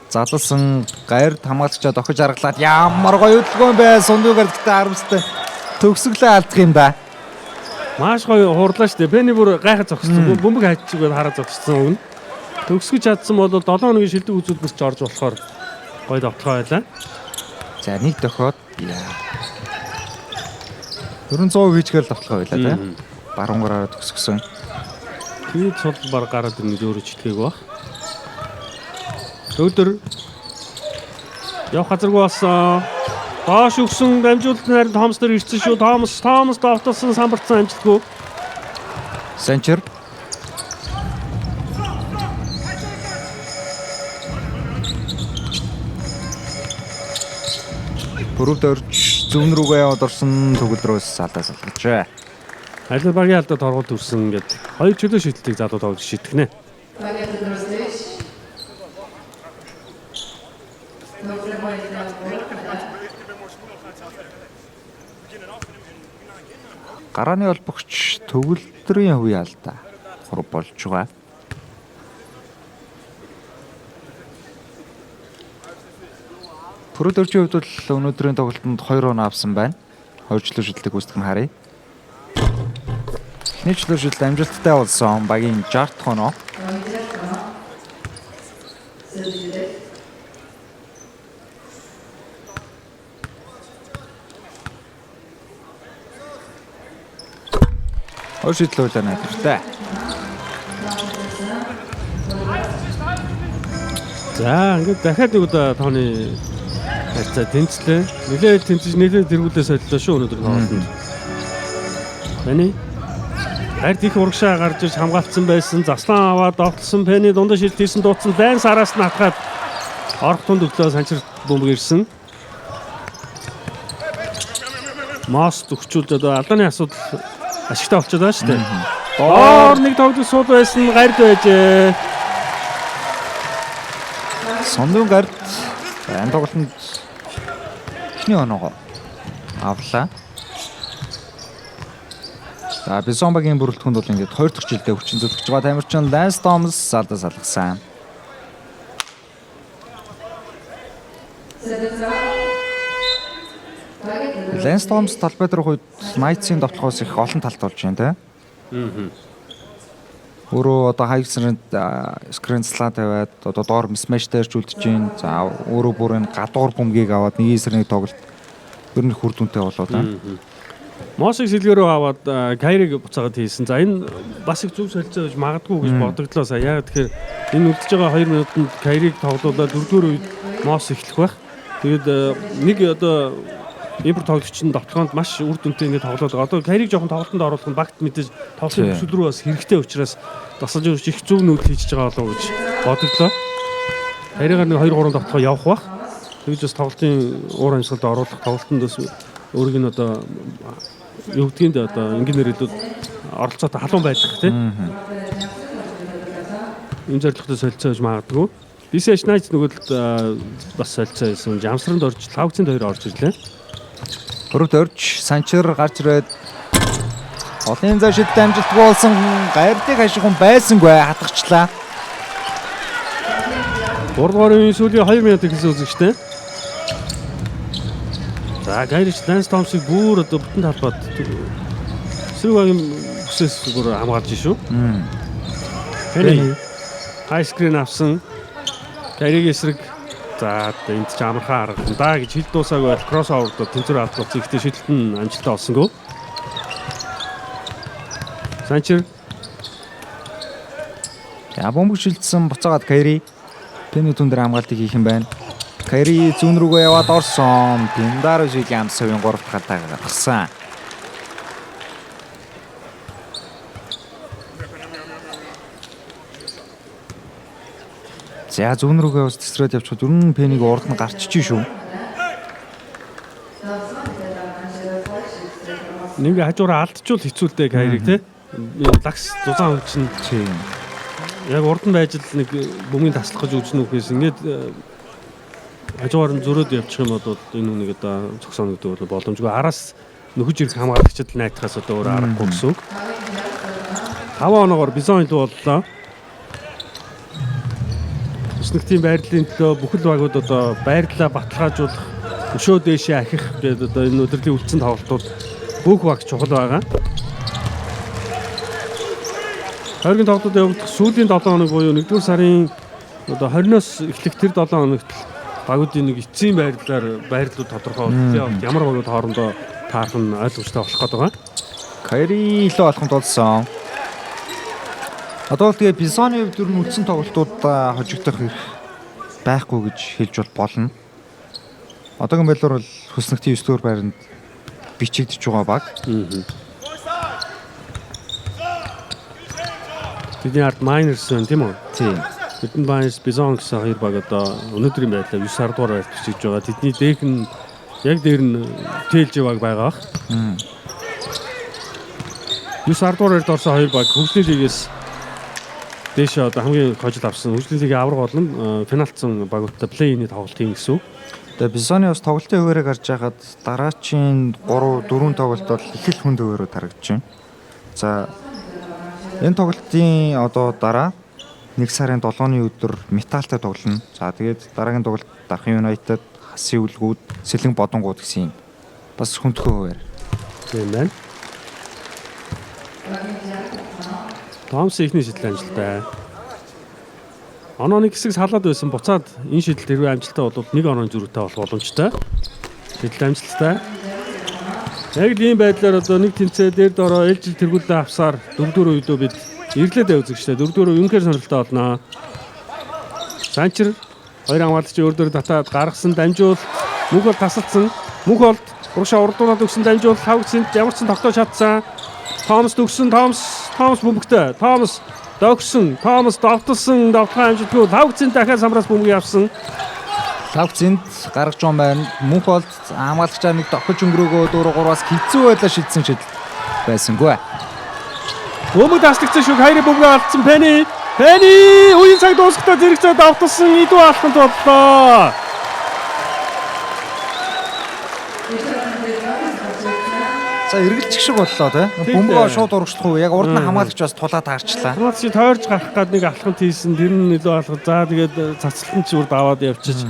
Залсан гайр хамгаалагчаа дохиж аргалаад ямар гоё хөдөлгөөн бэ? Сундуу гардагтай харамстай төгсөглөө алдах юм да. Маш гоё хуурлаа шүү дээ. Пенни бүр гайхаж зогссон. Бөмбөг хайчиг хараа зогссон өгнө. Төгсгөж чадсан бол 7 хоногийн шилдэг үзүүлбэрч орж болохоор гоё давталгаа байлаа. За нэг дохиод яа. 400 хийчгээр давталгаа байлаа тий. Баруун гараараа төгсгсөн. Тэгээд цул баг гараад ирнэ гэж өөрөө ч итгээгүй баг. Төгдөр явах газаргүй болсон. Доош өгсөн дамжуулалт нь харин Томс дээр ирсэн шүү. Томс Томс довтолсон самбарцсан амжилтгүй. Санчир Пүрвд орж зүүн рүүгээ яваад орсон төгөл рүү салаа салгажээ. Аль багийн алдаа торгуулт төрсөн ингээд хоёр чөлөө шийдэлтийг залуу тоглогч шийтгэнэ. Гарааны холбогч төгөлдрийн хувийн алдаа хурв болж байгаа. Пүрвд оржийн хувьд бол өнөөдрийн тоглолтод 2 оноо авсан байна. Хоёр чөлөө шийдлийг гүйцэтгэх нь харъя. Эхний чөлөө шийдэл амжилттай болсон багийн 60 дахь оноо. Хоёр шийдэл хуулиар найдвартай. За ингээд дахиад нэг удаа тооны харьцаа тэнцлээ. Нилээд тэнцэж нилээд тэргүүлээ солилоо шүү өнөөдөр тоглолтод. Пенни Хард их урагшаа гарч ирж хамгаалцсан байсан. Заслан аваад довтлсон Пенни дундаа шилт хийсэн дуудсан. Ланс араас нь атгаад орох тунд өглөө санчир бөмбөг ирсэн. Мос төгчүүлж одоо алдааны асуудал ашигтай болчиход байгаа шүү дээ. Доор нэг тоглох суул байсан гард байжээ. Сондун гард энэ тоглолтод эхний оноогоо авлаа. За Бизон багийн бүрэлдэхүүнд бол ингээд хоёр дахь жилдээ хүчин зүтгэж байгаа тамирчин Ланс Томас салдаа салгасан. Ланс Томас талбай дээрх үед Knights-ийн довтлохоос их олон талт болж байна те. Өөрөө одоо high screen слаа тавиад одоо доор mismatch дээр ч үлдэж байна. За өөрөө бүр энэ гадуур бөмбөгийг аваад нэг эсрэг нэг тоглолт Ер нь үр дүнтэй болоо да. Мосыг сэлгээ рүү аваад Кайриг буцаагаад хийсэн. За, энэ бас их зөв солилцоо гэж магадгүй гэж бодогдлоо сая. Яг тэгэхээр энэ үлдэж байгаа 2 минутанд Кайриг тоглуулаад дөрөвдүгээр үед Мос эхлэх байх. Тэгээд нэг одоо импорт тоглогч нь довтлогоонд маш үр дүнтэй ингээд тоглоод байгаа. Одоо Кайриг жоохон тоглолтод оруулах нь багт мэдээж тоглолтын хүсэл рүү бас хэрэгтэй учраас дасгалж их зөв нүүдэл хийж байгаа болов уу гэж бодогдлоо. Кайригаар нэг 2 3 довтлогоо явах бах. Тэгж бас тоглолтын уур амьсгалд оруулах, тоглолтод бас өөрийг нь одоо юу гэдгийг одоо инженер илүү оролцоотой халуун байлгах, тийм. Энэ зорилготой солилцоо гэж магадгүй. BCH Knights нөгөөдөлд бас солилцоо хийсэн. Жамсранд орж, Лавгцын хоёр орж ирлээ. Хөрөвт орж Санчир гарч ирээд олон зай шидэлт амжилтгүй болсон. Гайрдыг хашиг хүн байсангүй, хатгачлаа. 3 дугаар үеийн сүүлийн 2 минут эхэлсэн, үзэгчтэй. За, Гайрич Ланс Томсыг бүр одоо бүтэн талбайд эсрэг багийн бүсээс бүр хамгаалж шүү. Пенни high screen авсан. Кайригийн эсрэг, за, энд ч амархан арга да гэж хил дуусаагүй бол crossover доо тэнцвэр алдсан. Гэхдээ шидэлт нь амжилттай олсонгүй. Санчир. За, бөмбөг шилжсэн, буцаагаад Кайри. Пенни түн дээр хамгаалтыг хийх юм байна. Кайри зүүн рүүгээ яваад орсон. Пиндаро Вильямсовын 3 дахь алдаа гаргасан. За, зүүн рүүгээ бас тэсрээд явчихад ер нь Пениг урд нь гарчиж шүү. Нэг хажуураа алдчвал хэцүү л дээ Кайриг, те. Лагс зузаан хүн чинь яг урд нь байж л нэг бөмбөгийн таслах гэж үзнэ үхээс ингээд хажуугаар нь зөрөөд явчих юм бол энэ хүнийг одоо зогсооно гэдэг бол боломжгүй. Араас нөхөж ирэх хамгаалагчид л найтахаас одоо өөр аргагүй гэсэн үг. 5 оноогоор Бизон илүү боллоо. Өснөгтийн байрлалын төлөө бүхэл багууд одоо байрлалаа баталгаажуулах, өшөө дээшээ ахих гэдэг одоо энэ өдрийн үлдсэн тоглолтууд бүх баг чухал байгаа. Тойргийн тоглолтууд явагдах сүүлийн 7 хоног буюу 1-р сарын одоо 20-оос эхлэх тэр 7 хоногт багуудын нэг эцсийн байрлалаар байрлалууд тодорхой болдог. Ямар багууд хоорондоо таарах нь ойлгомжтой болох гээд байгаа. Кайри илүү алхамд болсон. Одоо л тэгээ Бизоны хувьд ер нь үлдсэн тоглолтууд хожигдох эрх байхгүй гэж хэлж бол болно. Одоогийн байдлаар бол хөснөгтийн 9 дугаар байранд бичигдэж байгаа баг. Тэдний ард Miners байна, тийм үү? Тийм. Тэдний Miners, Bison гэсэн хоёр баг одоо өнөөдрийн байдлаар 9 10 дугаар байрт бичигдэж байгаа. Тэдний дэх нь яг дээр нь TLG баг байгаа бах. 9 10 дугаар байрт орсон хоёр баг хөгжлийн лигээс дээшээ одоо хамгийн хожил авсан. Хөгжлийн лигийн авраг болон финалцсан багуудтай play-in-ий тоглолт хийн гэсэн үг. Тэгээ Бизоны бас тоглолтын хуваарийг харж байхад дараачийн 3 4 тоглолт бол их л хүнд хуваарууд харагдаж байна. За, энэ тоглолтын одоо дараа 1 сарын 7-ны өдөр Металтай тоглоно. За, тэгээд дараагийн тоглолт Дархан Юнайтед, Хасын Үлгүүд, Сэлэн Бодонгууд гэсэн юм. Бас хүндхөө хуваар. Тийм байна. Томс ихний шийдэл амжилттай. Оноо нэг хэсэг салаад байсан. Буцаад энэ шийдэлт хэрвээ амжилттай бол нэг онооны зөрүүтэй болох боломжтой. Шийдэл амжилттай. Яг л ийм байдлаар одоо нэг тэнцээ дээр дороо ээлжил тэргүүлээ авсаар дөрөвдүгээр үедөө бид ирлээд үзэгчтэй. Дөрөвдүгээр үе үнэхээр сонирхолтой болно. Санчир хоёр хамгаалагч өөр дөр татаад гаргасан дамжуул, мөнх бол тасалдсан. Мөнх болд урагшаа урдуулаад өгсөн дамжуул, хавгцэнд ямар ч тогтоож чадсан. Томс төгсөн, Томс, Томс бөмбөгтэй. Томс догсон, Томс довтолсон, довтлохын амжилтгүй. Хавгцэнд дахиад самраас бөмбөг авсан. Лавцэнд гаргаж байгаа байна. Мөнх болд хамгаалагчаа нэг дохиж өнгөрөөгөө 4 3-аас хэцүү байлаа шидсэн шидэлт байсангүй. Бөмбөг таслагдсан шүү. Хайрын бөмбөг алдсан Пенни. Пенни үеийн цаг дуусгахдаа зэрэгцээ довтолсон, идүү алханд боллоо. За, эргэлчих шиг боллоо те. Бөмбөгөө шууд урагшлах уу? Яг урд нь хамгаалагч бас тулаад таарчлаа. Хамгаалагч тойрж гарах гад нэг алханд хийсэн. Тэр нь илүү алхах. За, тэгээд цацалтан ч урд аваад явчих.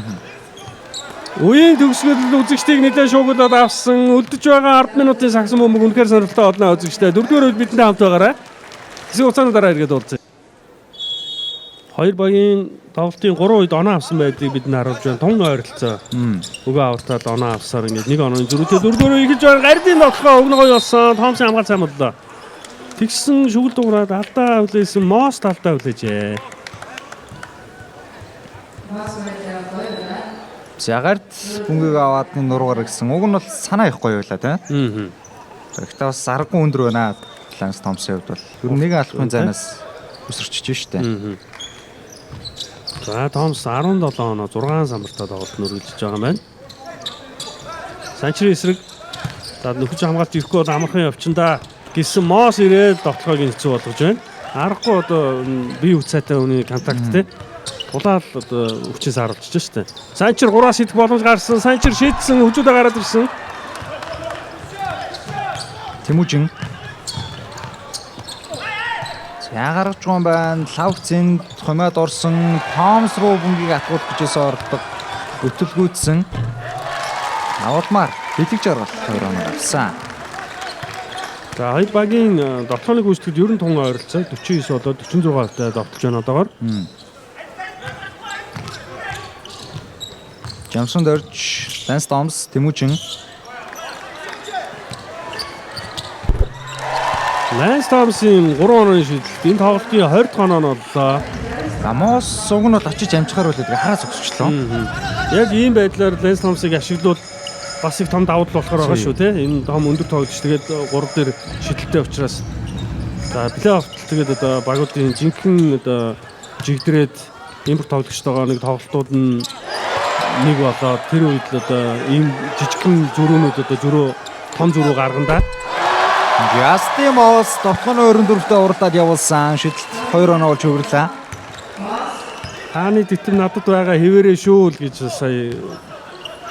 Үеийн төгсгөл үзэгчдийг нэлээд шуугуулад авсан. Үлдэж байгаа 10 минутын сагсан бөмбөг үнэхээр сонирхолтой болно, үзэгчтэй. Дөрөвдүгээр үед бидэнтэй хамт байгаарай. Хэсэг хугацааны дараа эргээд уулзъя. Хоёр багийн тоглолтын 3 үед оноо авсан байдлыг бид нар харуулж байна. Тун ойролцоо. Өгөө авартаад оноо авсаар ингээд нэг онооны зөрүүтэй 4-4 эхэлж байгаа. Гардын тоглохоо өгнө гоё болсон. Томсын хамгаалт сайн боллоо. Тэгсэн шүгэл дуурайд алдаа хүлээсэн Мос алдаа хүлээжээ. За гарт бөмбөгийг аваад нэг нуруугаар гисэн. Уг нь бол санаа их гоё байлаа тий. Аа. Гэхдээ бас аргагүй өндөр байна. Ланс Томсын хувьд бол ер нь нэгэн алхмын зайнаас өсөрчиж штэ. За Томс 17 оноо 6 самбартай тоглолт нүргэлж байгаа юм байна. Санчрын эсрэг за нөхөж хамгаалт ирэхгүй бол амархан явчихна да гэсэн Мос ирээд довтлогыг нь хэцүү болгож байна. Аргагүй одоо бие хүч сайтай хүний контакт те тулаал одоо хүчээс харуулчихж штэ. Санчир 3-аас идэх боломж гарсан. Санчир шийдсэн хөгжүүлээ гараад ирсэн. Тэмүүжин. За гаргаж байгаа юм байна. Лавцэнд хумаад орсон Томс руу бөмбөгийг атгуулах гэжээс ордог. Өтөлгүйдсэн. Авалмаар бэлэг жаргал 2 оноо авсан. За хоёр багийн довтлооны гүйцэтгэл ер нь тун ойролцоо 49 болоод 46% довтолж байна одоогор. Жамсан дөрж, Ланс Томс, Тэмүүжин. Ланс Томсын 3 онооны шийдэлт энэ тоглолтын 20 дахь оноо нь боллоо. Мос суг нь бол очиж амжихаар үлээд хараа зогсчлоо. Яг ийм байдлаар Ланс Томсыг ашиглавал бас их том давуу тал болохоор байгаа шүү те. Энэ том өндөр тоглогч тэгээд 3 дээр шидэлтэй учраас за плей-офф тэгээд одоо багуудын жинхэнэ одоо жигдрээд импорт тоглогчтойгоо нэг тоглолтууд нь нэг болоод тэр үед л одоо ийм жижигхэн зөрүүнүүд одоо зөрүү том зөрүү гаргана да. Justin Moss довтлооны 24-т уралдаад явуулсан. Шидэлт 2 оноо болж хөвөрлөө. Тааны титэм надад байгаа хэвээрээ шүү л гэж сая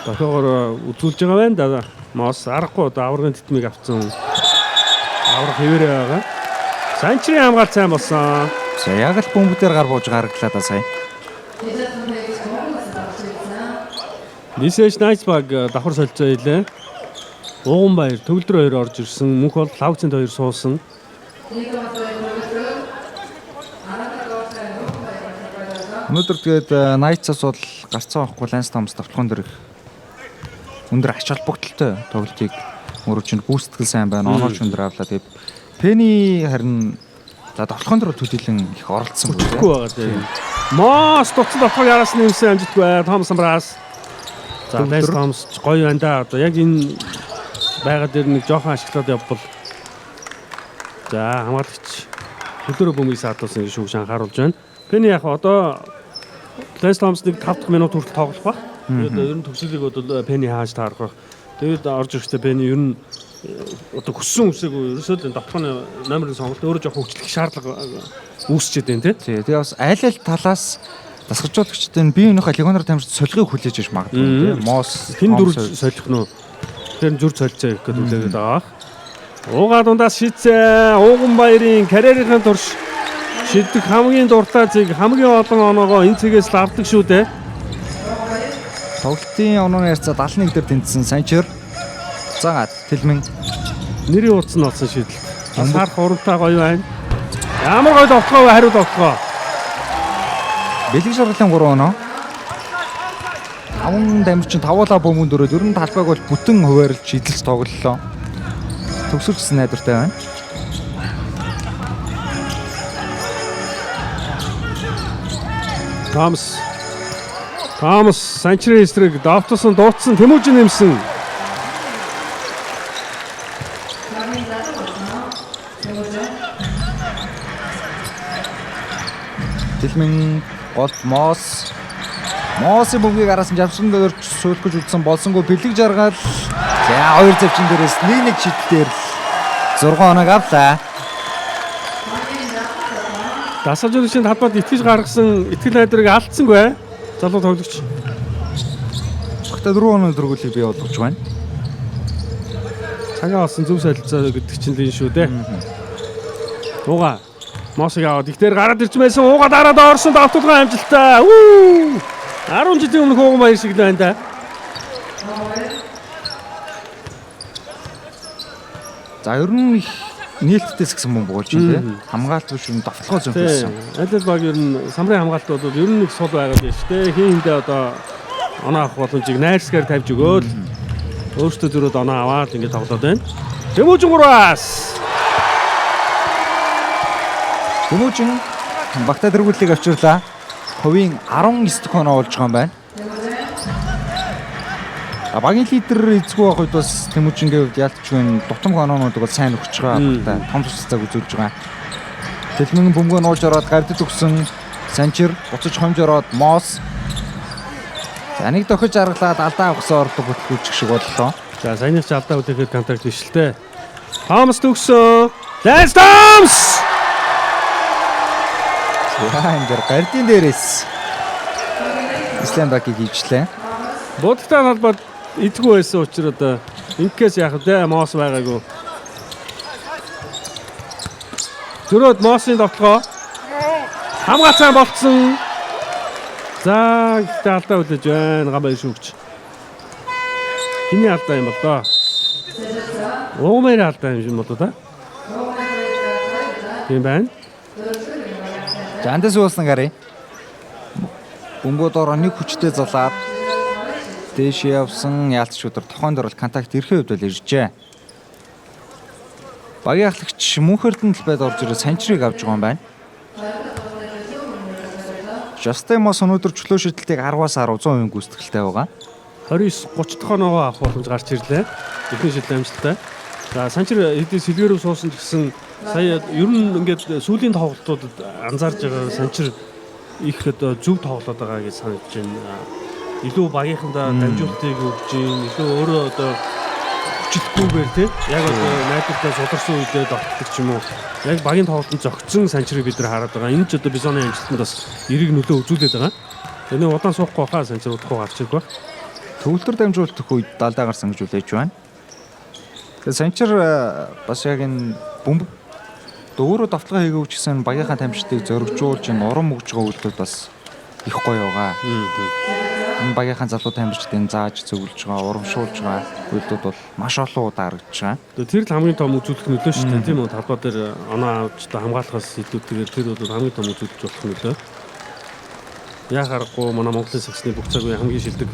дохиогоор үзүүлж байгаа байна да. Мос аргагүй одоо аваргын титмийг авцсан. Аврах хэвээрээ байгаа. Санчрын хамгаалт сайн болсон. За яг л бөмбөг дээр гар бууж гаргаглаа да сая. Нисэш Найтс баг давхар солилцоо хийлээ. Ууган баяр төгөлдөр хоёр орж ирсэн. Мөнх бол лавцанд хоёр суусан. Өнөөдөр тэгээд Knights-аас бол гарцсан байхгүй Lance Thomas довтлогон дээр их өндөр ач холбогдолтой тоглолтыг мөрөж гүйцэтгэл сайн байна. Онооч өндөр авлаа. Тэгээд Penny харин за довтлогон дээр бол төдийлөн их оролцсонгүй тийм. Тэгэхгүй байгаа тийм. Мос дуцсан довтлогыг араас нь нэмсэн амжилтгүй. Томс Амраас. За Ланс Томс гоё байна да. Одоо яг энэ байгаа дээр нэг жоохон ашиглаад явбал за хамгаалагч хөлөөрөө бөмбөгийг саадуулсан гэж шүүгч анхааруулж байна. Пенни яг одоо Ланс Томс нэг 5 дахь минут хүртэл тоглох байх. Тэгээд ер нь төгсгөлийг бол Пенни хааж таарах байх. Тэгээд орж ирэхдээ Пенни ер нь одоо хүссэн үсээгүй ерөөсөө л довтлооны номерын сонголт өөрөө жоохон хөгжлөх шаардлага үүсчихэд байна тий. Тий. Тэгээ бас аль аль талаас дасгалжуулагчдын бие биенийхээ легионер тамирч солихыг хүлээж иж магадгүй тий. Мос Хэн дүр солих нь вэ? Тэр зүр солилцоо хийх гээд үлээгээд байгаа. Ууга дундаас шийдсэн. Ууган баярын карьерийн турш шидэх хамгийн дуртай цэг хамгийн олон оноогоо энэ цэгээс л авдаг шүү дээ. Тоглолтын онооны харьцаа 71 дээр тэнцсэн Санчер. Заагаад Тэлмэн Нэрийн хуудас нь болсон шийдэлт. Бас харах урамтай гоё байна. Ямар гоё довтлогоо вэ? Хариу довтлогоо. Бэлэг шаргалын 3 оноо. 5 дамирчин тавуулаа бөмбөн дөрөөд ер нь талбайг бол бүтэн хуваарлж шидэлж тоглолоо. Төгсөлчсөн найдвартай байна. Томс. Томс Санчрын эсрэг довтсон дуутсан Тэмүүжин нэмсэн. Тэлмэн гол Мос. Мосын бөмбөгийг араас нь жавсан дээр суулгах гэж үзсэн болсонгүй бэлэг жаргал. За хоёр завчин дээрээс нэг нэг шидэлтээр 6 оног авлаа. Дасгалжуулагчийн талбайд итгэж гаргасан итгэл найдварыг алдсангүй. Залуу тоглогч. Багтаа 4 оноо дөргөлийг бий болгож байна. Цагаан олсон зөв солилцоо гэдэг чинь л энэ шүү дээ. Ууга. Мосыг аваад их дээр гараад ирж байсан. Ууга дараад орсон давталгаа амжилттай. Үү! 10 жилийн өмнөх ууган баяр шиг л байна да. За ер нь их нээлттэй сгсэн бөмбөг болж байна тий. Хамгаалт биш юм довтлогоо зөнхөлсөн. Аль баг ер нь самрын хамгаалт бол ер нь нэг сул байгаад байна шүү дээ. Хин хиндээ одоо оноо авах боломжийг найрсгаар тавьж өгөөл өөртөө зөрөөд оноо аваад ингээд тоглоод байна. Тэмүүжин 3-аас. Тэмүүжин багтаа тэргүүллийг авчирлаа. Хувийн 19 дахь оноо болж байгаа юм байна. Багийн лидер эзгүй байх үед бас Тэмүүжингийн хувьд ялтчгүй дутам оноонуудыг бол сайн өгч байгаа багтаа том тусцааг үзүүлж байгаа. Тэлмэн бөмбөгөө нууж ороод гардид өгсөн Санчир буцаж хомж ороод Мос. За нэг дохиж аргалаад алдаа авахсан орлого хөтөлбөрчих шиг боллоо. За саяных ч алдаа хүлээхэд контакт биш л дээ. Томас төгсөн. Лэнс Томс! За энэ дэр гардын дээрээс Исланд багийг хийжлээ. Будагтай талбайд эзгүй байсан учраас одоо инкээс яах вэ? Мос байгаагүй. Зөрөөд Мосын довтлогоо хамгаалцаа болцсон. За гэхдээ алдаа хүлээж байна. Гамбай шүүгч. Хиний алдаа юм бол доо. Уумэр алдаа юм шиг болоо да. Тийм байна. За андас уулсан гарыг. Бөмбөө доор нэг хүчтэй залаад дээш явсан яалтч өдөр тохойн дор контакт ирэхээ хувьд бол иржээ. Багийн ахлагч Мөнхөрдөн талбайд орж ирээ Санчрыг авч байгаа юм байна. Justin Moss өнөөдөр чөлөө шидэлтийг 10-аас 10 100% гүйцэтгэлтэй байгаа. 29 30 дахь оноогоо авах боломж гарч ирлээ. Эхний шидэл амжилттай. За Санчир хэдий сэлгээр рүү суусан ч гэсэн сая ер нь ингээд сүүлийн тоглолтуудад анзаарж байгаа Санчир их одоо зөв тоглоод байгаа гэж санагдаж байна. Илүү багийнхандаа дамжуулалтыг өгж байна. Илүү өөрөө одоо хүчлэхгүйгээр тий яг одоо найдвартай суларсан үедээ довтолдог ч юм уу. Яг багийн тоглолтод зөгцсөн Санчирыг бид нар хараад байгаа. Энэ ч одоо Бизоны амжилтанд бас эрэг нөлөө үзүүлээд байгаа. Тэгээ удаан суухгүй хаа Санчир удахгүй гарч ирэх байх. Төгөлдөр дамжуулах үед далдаа гарсан гэж хүлээж байна. Тэгээ Санчир бас яг энэ бөмбөг өөрөө довтлогоо хийгээгүй ч гэсэн багийнхаа тамирчдыг зоригжуулж энэ урам өгж байгаа үйлдэл бас их гоё байгаа. Энэ багийнхаа залуу тамирчдыг зааж зөвлөж байгаа, урамшуулж байгаа үйлдэлүүд бол маш олон удаа харагдаж байгаа. Тэр л хамгийн том үзүүлэх нөлөө шүү дээ, тийм үү? Талбай дээр оноо авч одоо хамгаалахаас илүүтэйгээр тэр бол хамгийн том үзүүлж болох нөлөө. Яа харахгүй манай Монголын сагсны бүх цаг үеийн хамгийн шилдэг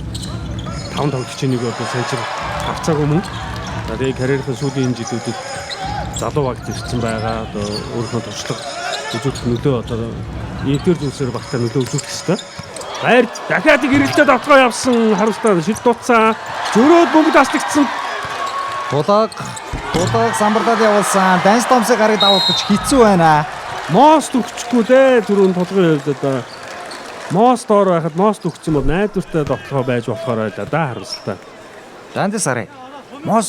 5 тоглогчийн нэг бол Санчир авцаагүй мөн. За тэгээ карьерийн сүүлийн жилүүдэд залуу багт ирсэн байгаа. Одоо өөрийнхөө туршлага үзүүлэх нөлөө одоо эдгээр зүйлсээр багтаа нөлөө үзүүлэх ёстой. Байр дахиад нэг эргэлтээ довтлогоо явсан харамсалтай шид дутсан. Зөрөөд бөмбөг таслагдсан. Тулаг самбарлаад явуулсан. Данс Томсыг гарыг давуулах гэж хэцүү байна. Мос төгсөхгүй дээ түрүүн тулгын хувьд одоо Мос доор байхад мос төгссөн бол найдвартай довтлогоо байж болохоор байлаа да харамсалтай. Дандас арай. Мос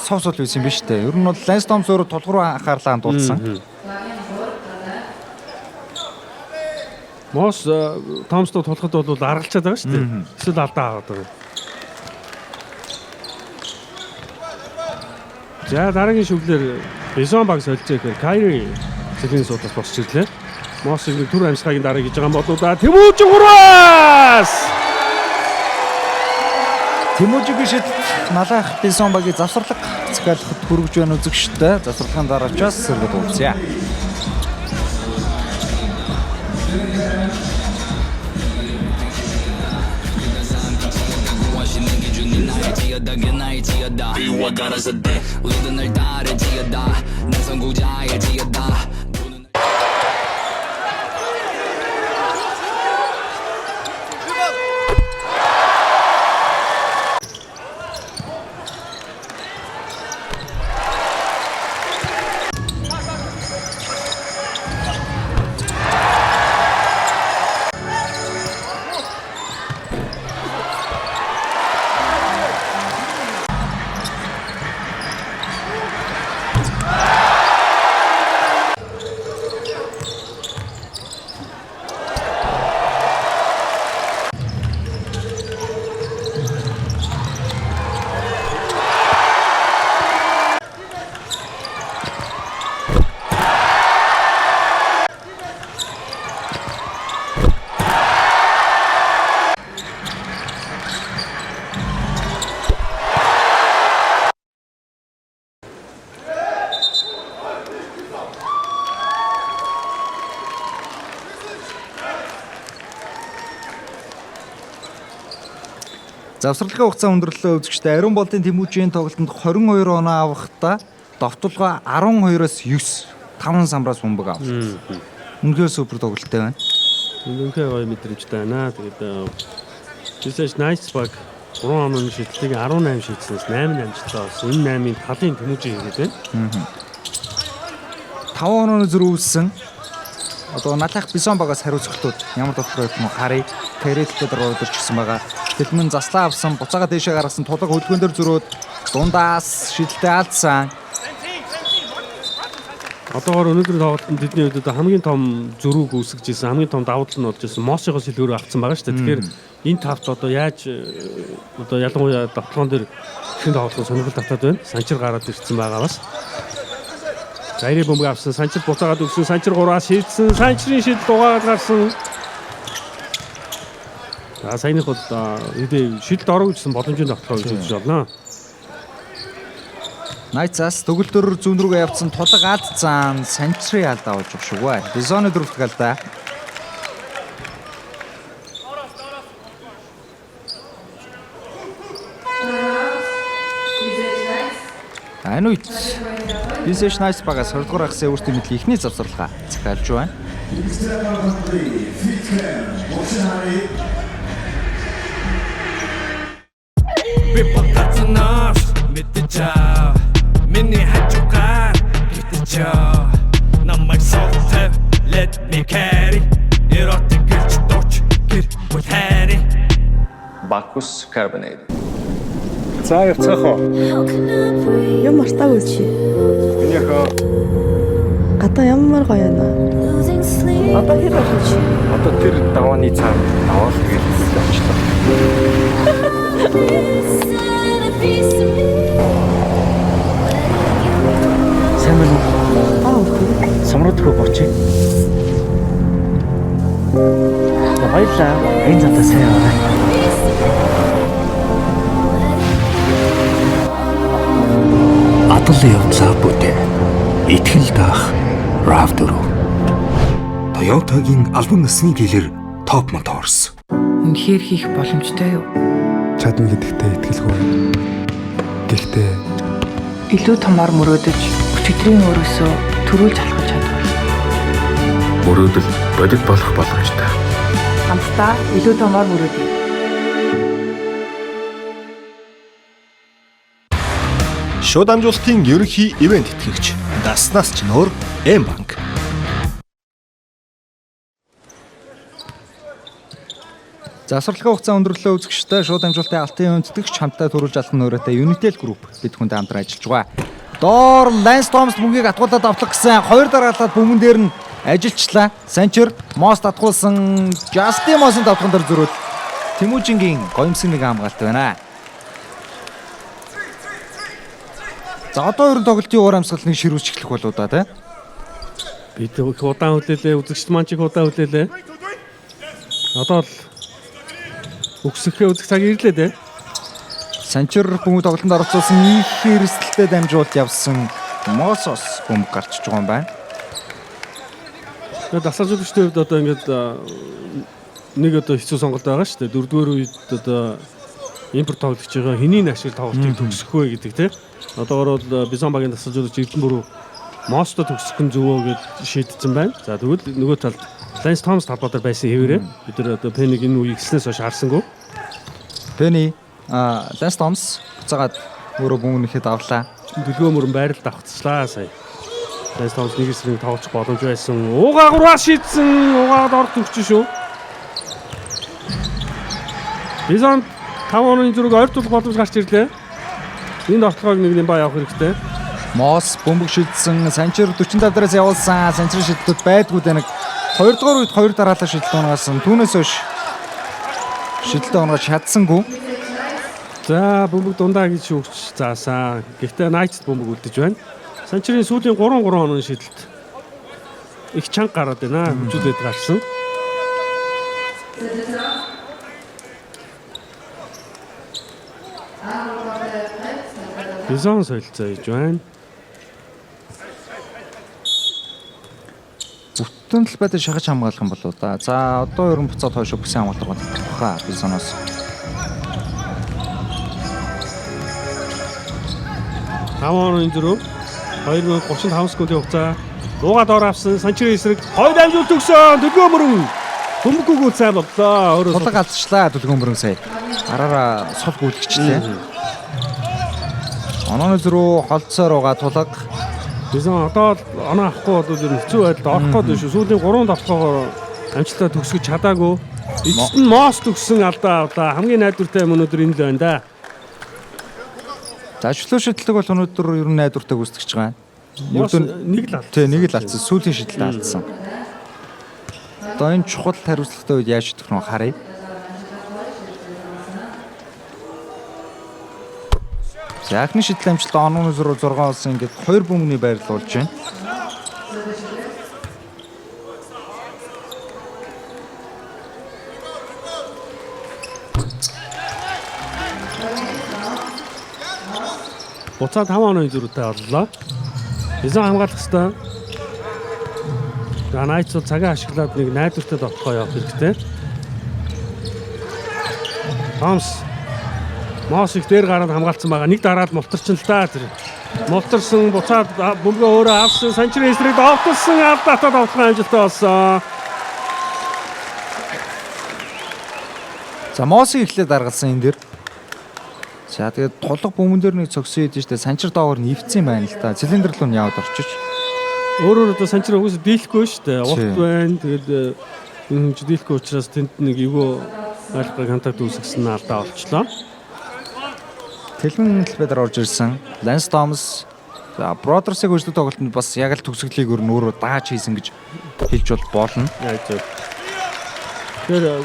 совсол байсан юм биш үү? Ер нь бол Ланс Томс өөрөө тулг руу анхаарлаа хандуулсан. Мос Томстой тулахад бол аргалчаад байгаа шүү дээ. Эсвэл алдаа аваад байгаа. За дараагийн шүглээр Бизон баг солилцоо гэхээр Кайри цэлийн суудаас босч ирлээ. Мосыг нэг түр амьсгагийн дараа гэж байгаа юм болоо да. Тэмүүжин 3-аас! Тэмүүжигийн шидэлт Малайх Бизон багийн завсарлага захиалгахад хүргэж байна үзэгчтэй. Завсарлагын дараа учраас сэргэд уулзъя. Завсарлагын хугацаа өндөрлөө үзэгчдээ Ариун болдын Тэмүүжийн тоглолтод 22 оноо авахдаа довтолгоо 12-оос 9 5 самбраас бөмбөг авлаа. Үнэхээр супер тоглолттой байна. Үнэхээр гоё мэдрэмжтэй байна. Тэгээд BCH Knights баг 3 онооны шийдлийг 18 шийдснээс 8 амжилттай болсон. Энэ 8-ын талын Тэмүүжин хийгээд байна. 5 онооны зөрүүлсэн. Одоо Налах Бизон багаас хариу цогтууд ямар довтлогоо явах юм харъя. Кэрэлтэй дөрөв өдөрч гисэн байгаа. Дэлмэн заслаа авсан, буцаага дээшээ гаргасан, тулга хөдөлгөөн дээр зөрөөд дундаас шидэлтэй алдсан. Одоогоор өнөөдрийн тоглолтод тэдний хувьд одоо хамгийн том зөрүүг үүсгэж ирсэн, хамгийн том давуу тал нь болж ирсэн Мосигоос илүү авцсан байгаа шүү дээ. Тэгэхээр энэ тавт одоо яаж одоо ялангуяа довтлогон дээр ихэнх тоглолтод сонирхол татаад байна. Санчир гараад ирсэн байгаа бас. Зайрын бөмбөг авсан, Санчир буцаагаад өгсөн, Санчир 3-аас шийдсэн, Санчирын шийдэл угаагаад гарсан. За саяных бол хэдий шийдэлд ороогүй гэсэн боломжийн довтлогоо үзүүлж болно. Найтсаас төгөлдөр зүүн рүүгээ явцсан, тулга алдсан, Санчирын алдаа болж байгаа шүү дээ. Бизоны дөрөвдөх алдаа. Энэ үед BCH Knights багаас 20 дугаар хагасны өөрсдийн мэдлийн эхний завсарлага захиалж байна. Би бодоцноос мэдчихээ. Миний хажуугаар гитчихээ. Намайг суултав, let me carry. Эротик гэлч дууч гэр бүл хайрын. Bacchus Carbonated. За явцгаах уу? Юм мартаагүй чи. Миний охин Гадаа ямар гоё байна. Одоо хэр болж? Одоо тэр давааны цаана даваал тэгэл очлоо. Сайн байна уу? Аа үгүй. Самруу төхөө борчээ. Баярлалаа. Энэ зантаа сайн яваарай. Адал явдлаа бүтээ. Итгэл даах RAV4. Toyota-гийн албан ёсны дилер Top Motors. Үнэхээр хийх боломжтой юу? Чадна гэдэгтээ итгэлгүй байна. Гэхдээ Илүү томоор мөрөөдөж, өчигдрийн өөрөөсөө төрүүлж алхаж чадвал. Мөрөөдөл бодит болох боломжтой. Хамтдаа илүү томоор мөрөөдөе. Шууд амжуулалтын ерөнхий ивент итгэгч даснаас ч нөр М банк. Завсарлагын хугацаа өндөрлөө үзэгчтэй шууд амжуулалтын алтын өнцдөгч хамтдаа төрүүлж алах нөрөөтэй Unitel Group бид хүнтэй хамтран ажиллаж байгаа. Доор Lance Thomas бөмбөгийг атгуулаад авлах гэсэн хоёр дараалаад бөмбөн дээр нь ажилчлаа. Санчир Мост атгуулсан Justin Moss-ын давтган дээр зөрөөд Тэмүүжингийн гоёмсог нэг хамгаалт байна. За одоо ер нь тоглолтын уур амьсгал нэг ширүүч эхлэх болоо да тий. Бид их удаан хүлээлээ, үзэгчд маань ч их удаан хүлээлээ. Одоо л үгсэхээ үзэх цаг ирлээ дээ. Санчир бөмбөг тоглолтод оролцуулсан их эрсдэлтэй дамжуулт явсан Мосос бөмбөг гарчиж байгаа юм байна. Тэгээд дасгалжуулагчдын хувьд одоо ингээд нэг одоо хэцүү сонголт байгаа шүү дээ. Дөрөвдүгээр үед одоо импорт тоглогчийн хэнийг ашиг тоглолтыг төгсөх вэ гэдэг тийм. Одоогор бол Бизон багийн дасгалжуулагч Эрдэнэ бүрүү Мосто төгсөх нь зөв үү гэж шийдсэн байна. За тэгвэл нөгөө талд Ланс Томас талбай дээр байсан хэвээрээ бид нар одоо Пенийг энэ үеийг эхлснээс хойш харсангүй. Пени Ланс Томас буцаагаад өөрөө бөмбөг нэхэд авлаа. Төлгөө мөрөн байралд авцлаа сая. Ланс Томас нэг эсрэг тоглох боломж байсан. Уугаа гурваа шийдсэн. Угаад орд төгч шүү. Бизон 5 оны зүрэг ойртуулах боломж гарч ирлээ. Энд ортлогоог нэг нэмба явах хэрэгтэй. Мос бөмбөг шидсэн Санчир 45 дээрээс явуулсан. Санчир шидэлтүүд байдгүй дэ нэг. Хоёрдугаар үед хоёр дараалал шидэлт унгасан. Түүнээс хойш шидэлтээ унгаж чадсангүй. За бөмбөг дундаа гэж өгч заасан. Гэхдээ Knights бөмбөг үлдэж байна. Санчирын сүүлийн 3-3 оны шидэлт их чанга гараад байна. Хөгжүүлээд гарсан. Бизон солилцоо хийж байна. Бүтэн талбай дээр шахаж хамгаалах юм болоо да. За одоо ер нь буцаад хойш бүсэн хамгаалт руу татах баха Бизоноос. 5 онооны зөрүү 2 минут 35 секундын хугацаа. Дууга доор авсан Санчирын эсрэг хоёр амжилт өгсөн. Төлгөө мөрөн бөмбөггүй сайн боллоо. Өөрөө Тулаг алдчихлаа Төлгөө мөрөн сая. Араараа сул гүйлгчлээ. Онооны зөрүү холцоор байгаа тулаг. Бизон одоо л оноо авахгүй бол ер нь хэцүү байдалд орох гээд шүү. Сүүлийн 3 давталгаагаар амжилттай төгсгөж чадаагүй. Эцэст нь Мос төгссөн алдаа авлаа. Хамгийн найдвартай юм өнөөдөр энэ л байна да. За чөлөө шидэлтэг бол өнөөдөр ер нь найдвартай гүйцэтгэж байгаа. Мос нэг л алдсан. Тий, нэг л алдсан. Сүүлийн шидэлт алдсан. Одоо энэ чухал хариуцлагатай үед яаж шийдэх нь харъя. За анхны шидэл амжилт онооны зөрүү 6 болсон, ингээд 2 бөмбөний байрлал болж байна. Буцаад 5 онооны зөрүүтэй боллоо. Бизон хамгаалах хэвээр. За Найтс бол цагаа ашиглаад нэг найдвартай довтлогоо явах хэрэгтэй. Томс Мос их дээр гараад хамгаалцсан байгаа. Нэг дараад мултарчин л да тэр. Мултарсан буцаад бөмбөгөө өөрөө авсан. Санчирын эсрэг довтолсон, алдаатай довтлогын амжилттай болсон. За Мосыг эхлээд даргалсан энэ дэр. За тэгээд тулга бөмбөн дээр нэг цогсон идэв штэ. Санчир доогоор нэвцсэн юм байна л да. Цилиндр руу нь яваад орчиж. Өөрөөр одоо Санчир угсаа дийлэхгүй штэ. Урт байна. Тэгээд энэ хүн дийлэхгүй учраас тэнд нэг эвгүй ойлгохыг контакт үүсгэсэн нь алдаа олчлоо. Тэлмэн талбай дээр орж ирсэн. Ланс Томас за Brothers-ыг хөгжлөх тоглолтод бас яг л төгсгөлийг өөр нь өөрөө дааж хийсэн гэж хэлж бол болно. Яг зөв. Тэгэхээр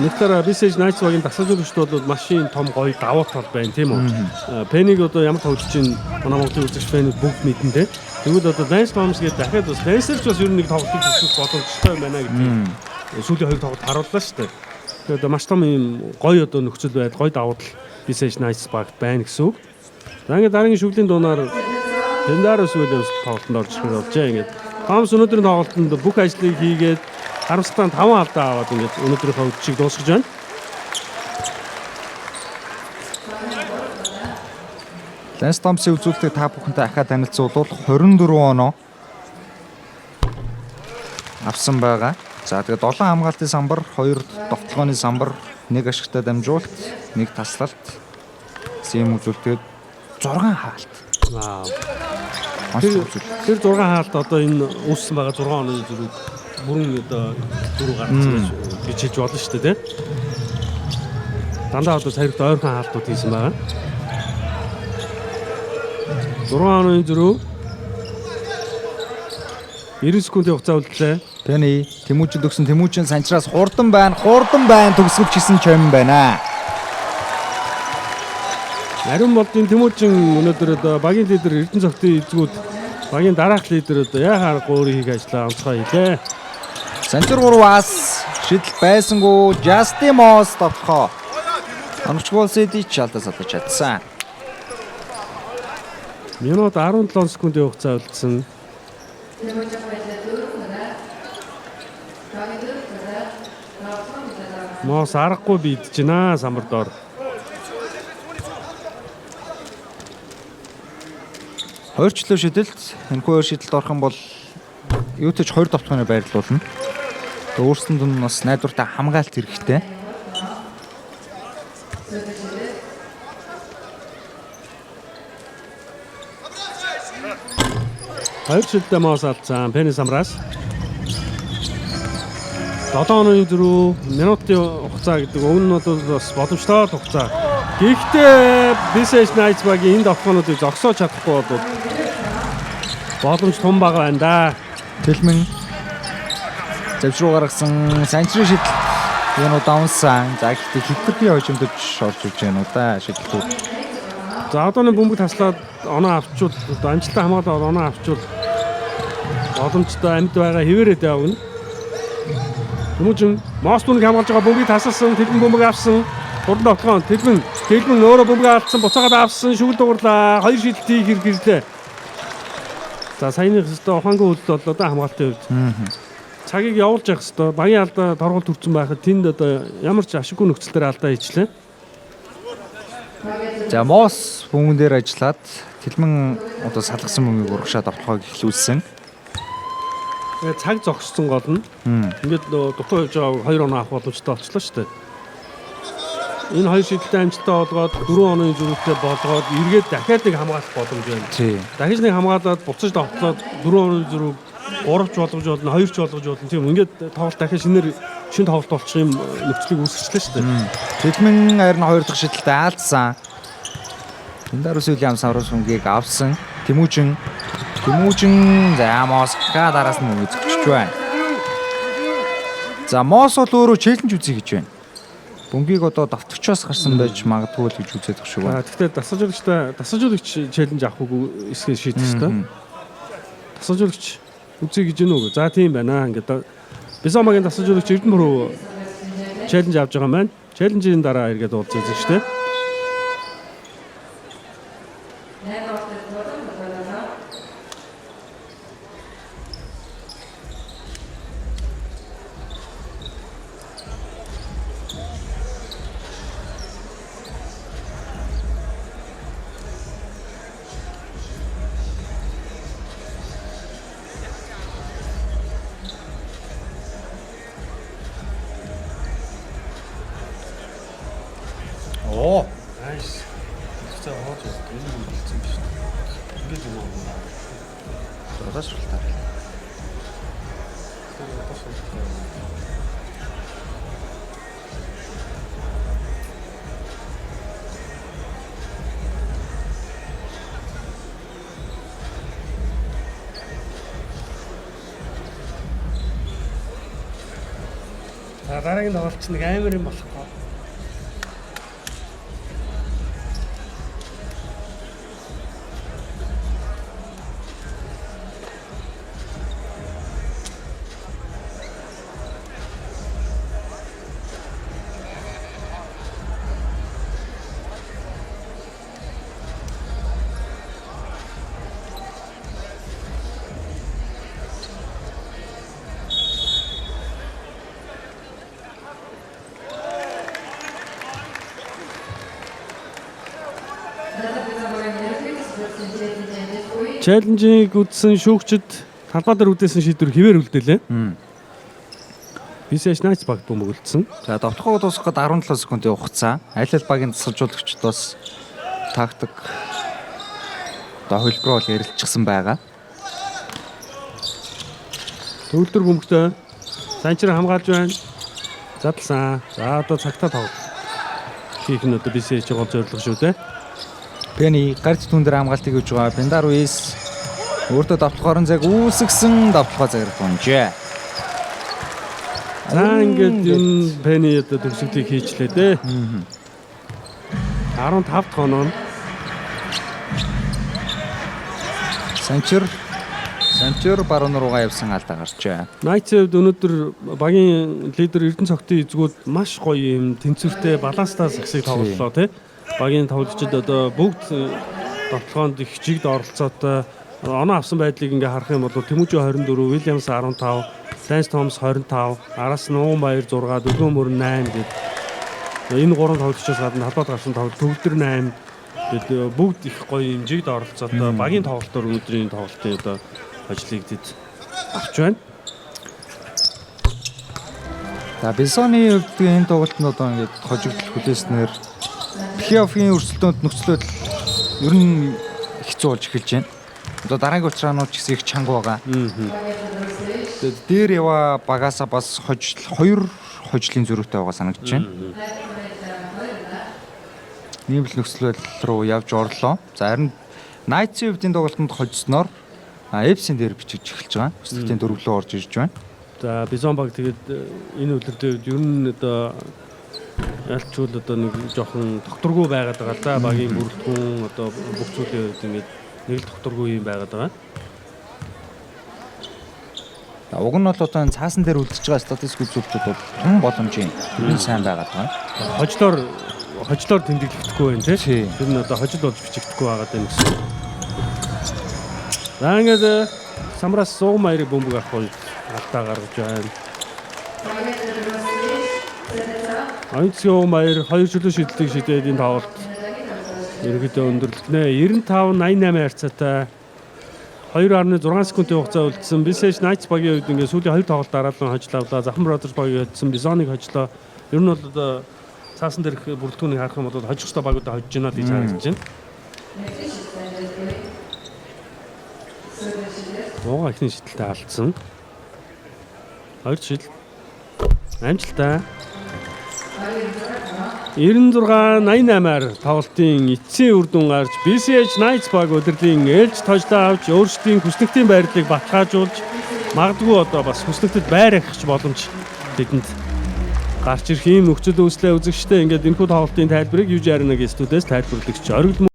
нэг талаараа BCH Knights багийн дасгалжуулагчид бол маш их том гоё давуу тал байна тийм үү? Пенийг одоо ямар тоглож чинь манай Монголын үзэгч фэнүүд бүгд мэднэ те. Тэгвэл одоо Lance Thomas гэдэг дахиад бас Lancer ч бас ер нь нэг тоглолтыг төгсөх боломжтой юм байна гэдгийг сүүлийн хоёр тоглолт харууллаа шүү дээ. Тэгэхээр одоо маш том юм гоё одоо нөхцөл байдал, гоё давуу тал BCH Knights багт байна гэсэн үг. За ингээд дараагийн шүглийн дуунаар Тендарус Williams тоглолтод орж ирэхээр болжээ. Ингээд Томс өнөөдрийн тоглолтод бүх ажлыг хийгээд харамсалтай 5 алдаа аваад ингээд өнөөдрийнхөө үдшийг дуусгаж байна. Ланс Томсын үзүүлэлтийг та бүхэнтэй ахаа танилцуулбал 24 оноо авсан байгаа. За тэгээд 7 хамгаалтын самбар, 2 довтлогооны самбар, 1 ашигтай дамжуулалт, 1 таслалт. Сэм үзүүлэлтээд 6 хаалт. Вау. Маш Тэр үзүүлэлт. тэр 6 хаалт одоо энэ үүссэн байгаа 6 онооны зөрүүг бүрэн одоо дөрөв гаргасан гэж хэлж болно шүү дээ, тэ? Дандаа одоо саривт ойрхон хаалтууд хийсэн байгаа. 6 онооны зөрүү 90 секундын хугацаа үлдлээ. Пенни Тэмүүжин төгсөн, Тэмүүжин санчраас хурдан байна, хурдан байна төгсгөлч хийсэн чойм байна. Ариун болдын Тэмүүжин өнөөдөр одоо багийн лидер Эрдэнэ цогтын эзгүүд багийн дараах лидер одоо яхаа аргагүй өөрийн хийх ажлаа онцгой хийлээ. Санчир 3-аас шидэл байсангүй Justin Moss довтлохоо. Оновчгүй Сидич алдаа салгаж чадсан. Минут 17 секундын хугацаа үлдсэн. Мос аргагүй бийдэж байна самбар доор. Хоёр чөлөө шидэлт, энэхүү хоёр шидэлд орох юм бол юутай ч хоёр довтлогооны байрлал болно. Тэгээ өөрсөнд нь бас найдвартай хамгаалт хэрэгтэй. Хоёр шилдэ Мос алдсан Пенни самбраас. 7 онооны зөрүү минутын хугацаа гэдэг өмнө нь бол бас боломжтой л хугацаа. Гэхдээ BCH Knights багийн энэ довтлогоонуудыг зогсоож чадахгүй бол боломж тун бага байна да. Тэлмэн завш руу гаргасан санчрын шидэлт энэ удаа унсан. За гэхдээ хитрхи хожимдож орж ирж байна уу да шидэлтүүд. За одооны бөмбөг таслаад оноо авчвал одоо амжилттай хамгаалаад оноо авчвал боломжтой амьд байгаа хэвээрээ явна. Хүмүүжин Мос дүнийг хамгаалж байгаа бөмбөгийг тасалсан, Тэлмэн бөмбөг авсан. Хурдан довтлогоон Тэлмэн, Тэлмэн өөрөө бөмбөг алдсан, буцаагаад авсан, шүгэл дугарлаа. Хоёр шидэлт хийх хэрэг ирлээ. За саяны хэвээр ухаангүй үйлдэл боллоо да хамгаалтын хувьд. Цагийг явуулж явах хэвээр багийн алдаа торгол төрсэн байхад тэнд одоо ямар ч ашиггүй нөхцөл дээр алдаа хийчлээ. За Мос бөмбөн дээр ажиллаад Тэлмэн одоо салгасан бөмбөгийг урагшаад довтлогоог эхлүүлсэн. Тэгээд цаг зогссон гол нь. Ингээд нөгөө дутуу явж байгаа 2 оноо авах боломжтой болчлоо шүү дээ. Энэ хоёр шидэлтэй амжилттай болгоод 4 онооны зөрүүтэй болгоод эргээд дахиад нэг хамгаалах боломж байна. Дахиж нэг хамгаалаад буцаж довтлоод 4 онооны зөрүү 3 ч боломж болно, 2 ч болгож болно. Тийм ингээд тоглолт дахиад шинээр шинэ тоглолт болчих юм нөхцөлийг үүсгэжлээ шүү дээ. Тэлмэн харин хоёр дахь шидэлтэд алдсан. Эндарус Уильямс аврал бөмбөгийг авсан. Тэмүүжин за Мос ха дараас нь бөмбөгийг зөрчиж байна. За Мос бол өөрөө челленж үзье гэж байна. Бөмбөгийг одоо давтагчаас гарсан байж магадгүй л гэж үзээд байгаа шүү. Гэхдээ дасгалжуулагч челленж авах үгүй эсхийг шийдэх ёстой. Дасгалжуулагч үзье гэж гэнэ үү? За тийм байна. Ингээд Бисомагийн дасгалжуулагч Эрдэнэ рүү челленж авч байгаа юм байна. Челленжийн дараа эргээд уулзъя шүү дээ. Оо. Nice. За хооч энэ юм хэлсэн биш. Ингээд юм уу? Удаашралтаар. За дараагийн тоглолт чинь нэг амар юм болохгүй. Челленжийг үдсэн шүүгчд талбай дээр үдээсэн шийдвэр хിവэр үлдээлээ. BCH Knights багт бөмбөг үлдсэн. За довтлогоо дуусгахад 17 секундын хугацаа. Аль аль багийн дасгалжуулагчид бас тактик одоо хөлбөрөөр бол ярилцчихсан байгаа. Төгөлдөр бөмбөгтэй Санчир хамгаалж байна. Задлсан. За одоо цагтаа тоглолт хийх нь одоо BCH гол зорилго шүү дээ. Пенни гарц түн дээр хамгаалтыг хийж байгаа. Бендаруис өөртөө довтлох орон зайг үүсгэсэн довтлогоо заграх унжээ. За ингээд энэ Пенни одоо төгсгөлийг хийчлээ дээ. 15 дахь оноо. Санчир баруун руугаа явсан алдаа гарчээ. Knights-ийн хувьд өнөөдөр багийн лидер Эрдэнэ цогтын эзгүүд маш гоё юм тэнцвэртэй баланстай сагсыг тоглолоо тий. Багийн тоглогчид одоо бүгд довтлогоонд их жигд оролцоотой оноо авсан байдлыг ингээ харах юм бол Тэмүүжин 24, Уильямс 15, Ланс Томс 25, араас нь Уун Баяр 6, Дөлгөөн мөрөн 8 гээд энэ гурван тоглогчоос гадна талбайд гарсан тоглолт Төвлөр 8 гээд бүгд их гоё юм жигд оролцоотой багийн тоглолтоор өнөөдрийн тоглолтын одоо ажлыг тэд авч байна. За Бисоны хувьд энэ тоглолтод одоо ингээд хожигдол хүлээснээр плей-оффын өрсөлдөөнд нөхцөл байдал ер нь хэцүү болж эхэлж байна. Одоо дараагийн учраанууд ч гэсэн их чанга байгаа. Тэгээд дээр яваа багаасаа бас хожил хоёр хожлын зөрүүтэй байгаа санагдаж байна. Ийм л нөхцөл байдал руу явж орлоо. За харин Knights-ийн хувьд энэ тоглолтод хожсноор FC-н дээр бичиж эхэлж байгаа. Өсөлтийн дөрвөлөө орж ирж байна. За Бизон баг тэгээд энэ үлрэлтийн үед ер нь одоо ялчгүй одоо нэг жоохон докторгүй байгаад байгаа л да. Багийн бүрэлдэхүүн одоо бүх зүйлийн үед ингээд нэг л докторгүй юм байгаад байгаа. За уг нь бол одоо энэ цаасан дээр үлдэж байгаа статистик үзүүлэлтүүд бол тун боломжийн ер нь сайн байгаад байгаа. Хожлоор тэмдэглэхдэггүй байна тий. Тэр нь одоо хожил болж бичигдэхгүй байгаад байна гэсэн. За ингээд самраас сууг маярыг бөмбөг авах үед алдаа гаргаж байна. Оюун засгийн уг маяр хоёр чөлөө шидэлтийг шидээд энэ тоглолт Ерөнхийдөө өндөрлөгнө. 95 88 харьцаатай 2.6 секундын хугацаа үлдсэн. BCH Knights багийн хувьд ингээд сүүлийн хоёр тоглолт дараалан хожил авлаа. Захан Brothers багийн хоцсон Бизоныг хожлоо. Ер нь бол одоо цаасан дээрх бүрэлдэхүүнийг харах юм бол хожих ёстой багуудаа хожиж байна л гэж харагдаж байна. Ууга ихний шидэлтэд алдсан. Хоёр шидэл. Амжилттай. 96 88-аар тоглолтын эцсийн үр дүн гарч BCH Knights баг удирдлагын ээлж тожлоо авч өөрсдийн хүснэгтийн байрлалыг баталгаажуулж магадгүй одоо бас хүснэгтэд байр ахих боломж тэдэнд гарч ирэх юм нөхцөл үүслээ үзэгчтэй. Ингээд энэхүү тоглолтын тайлбарыг UJ Arena-гийн студиэс тайлбарлагч Оргил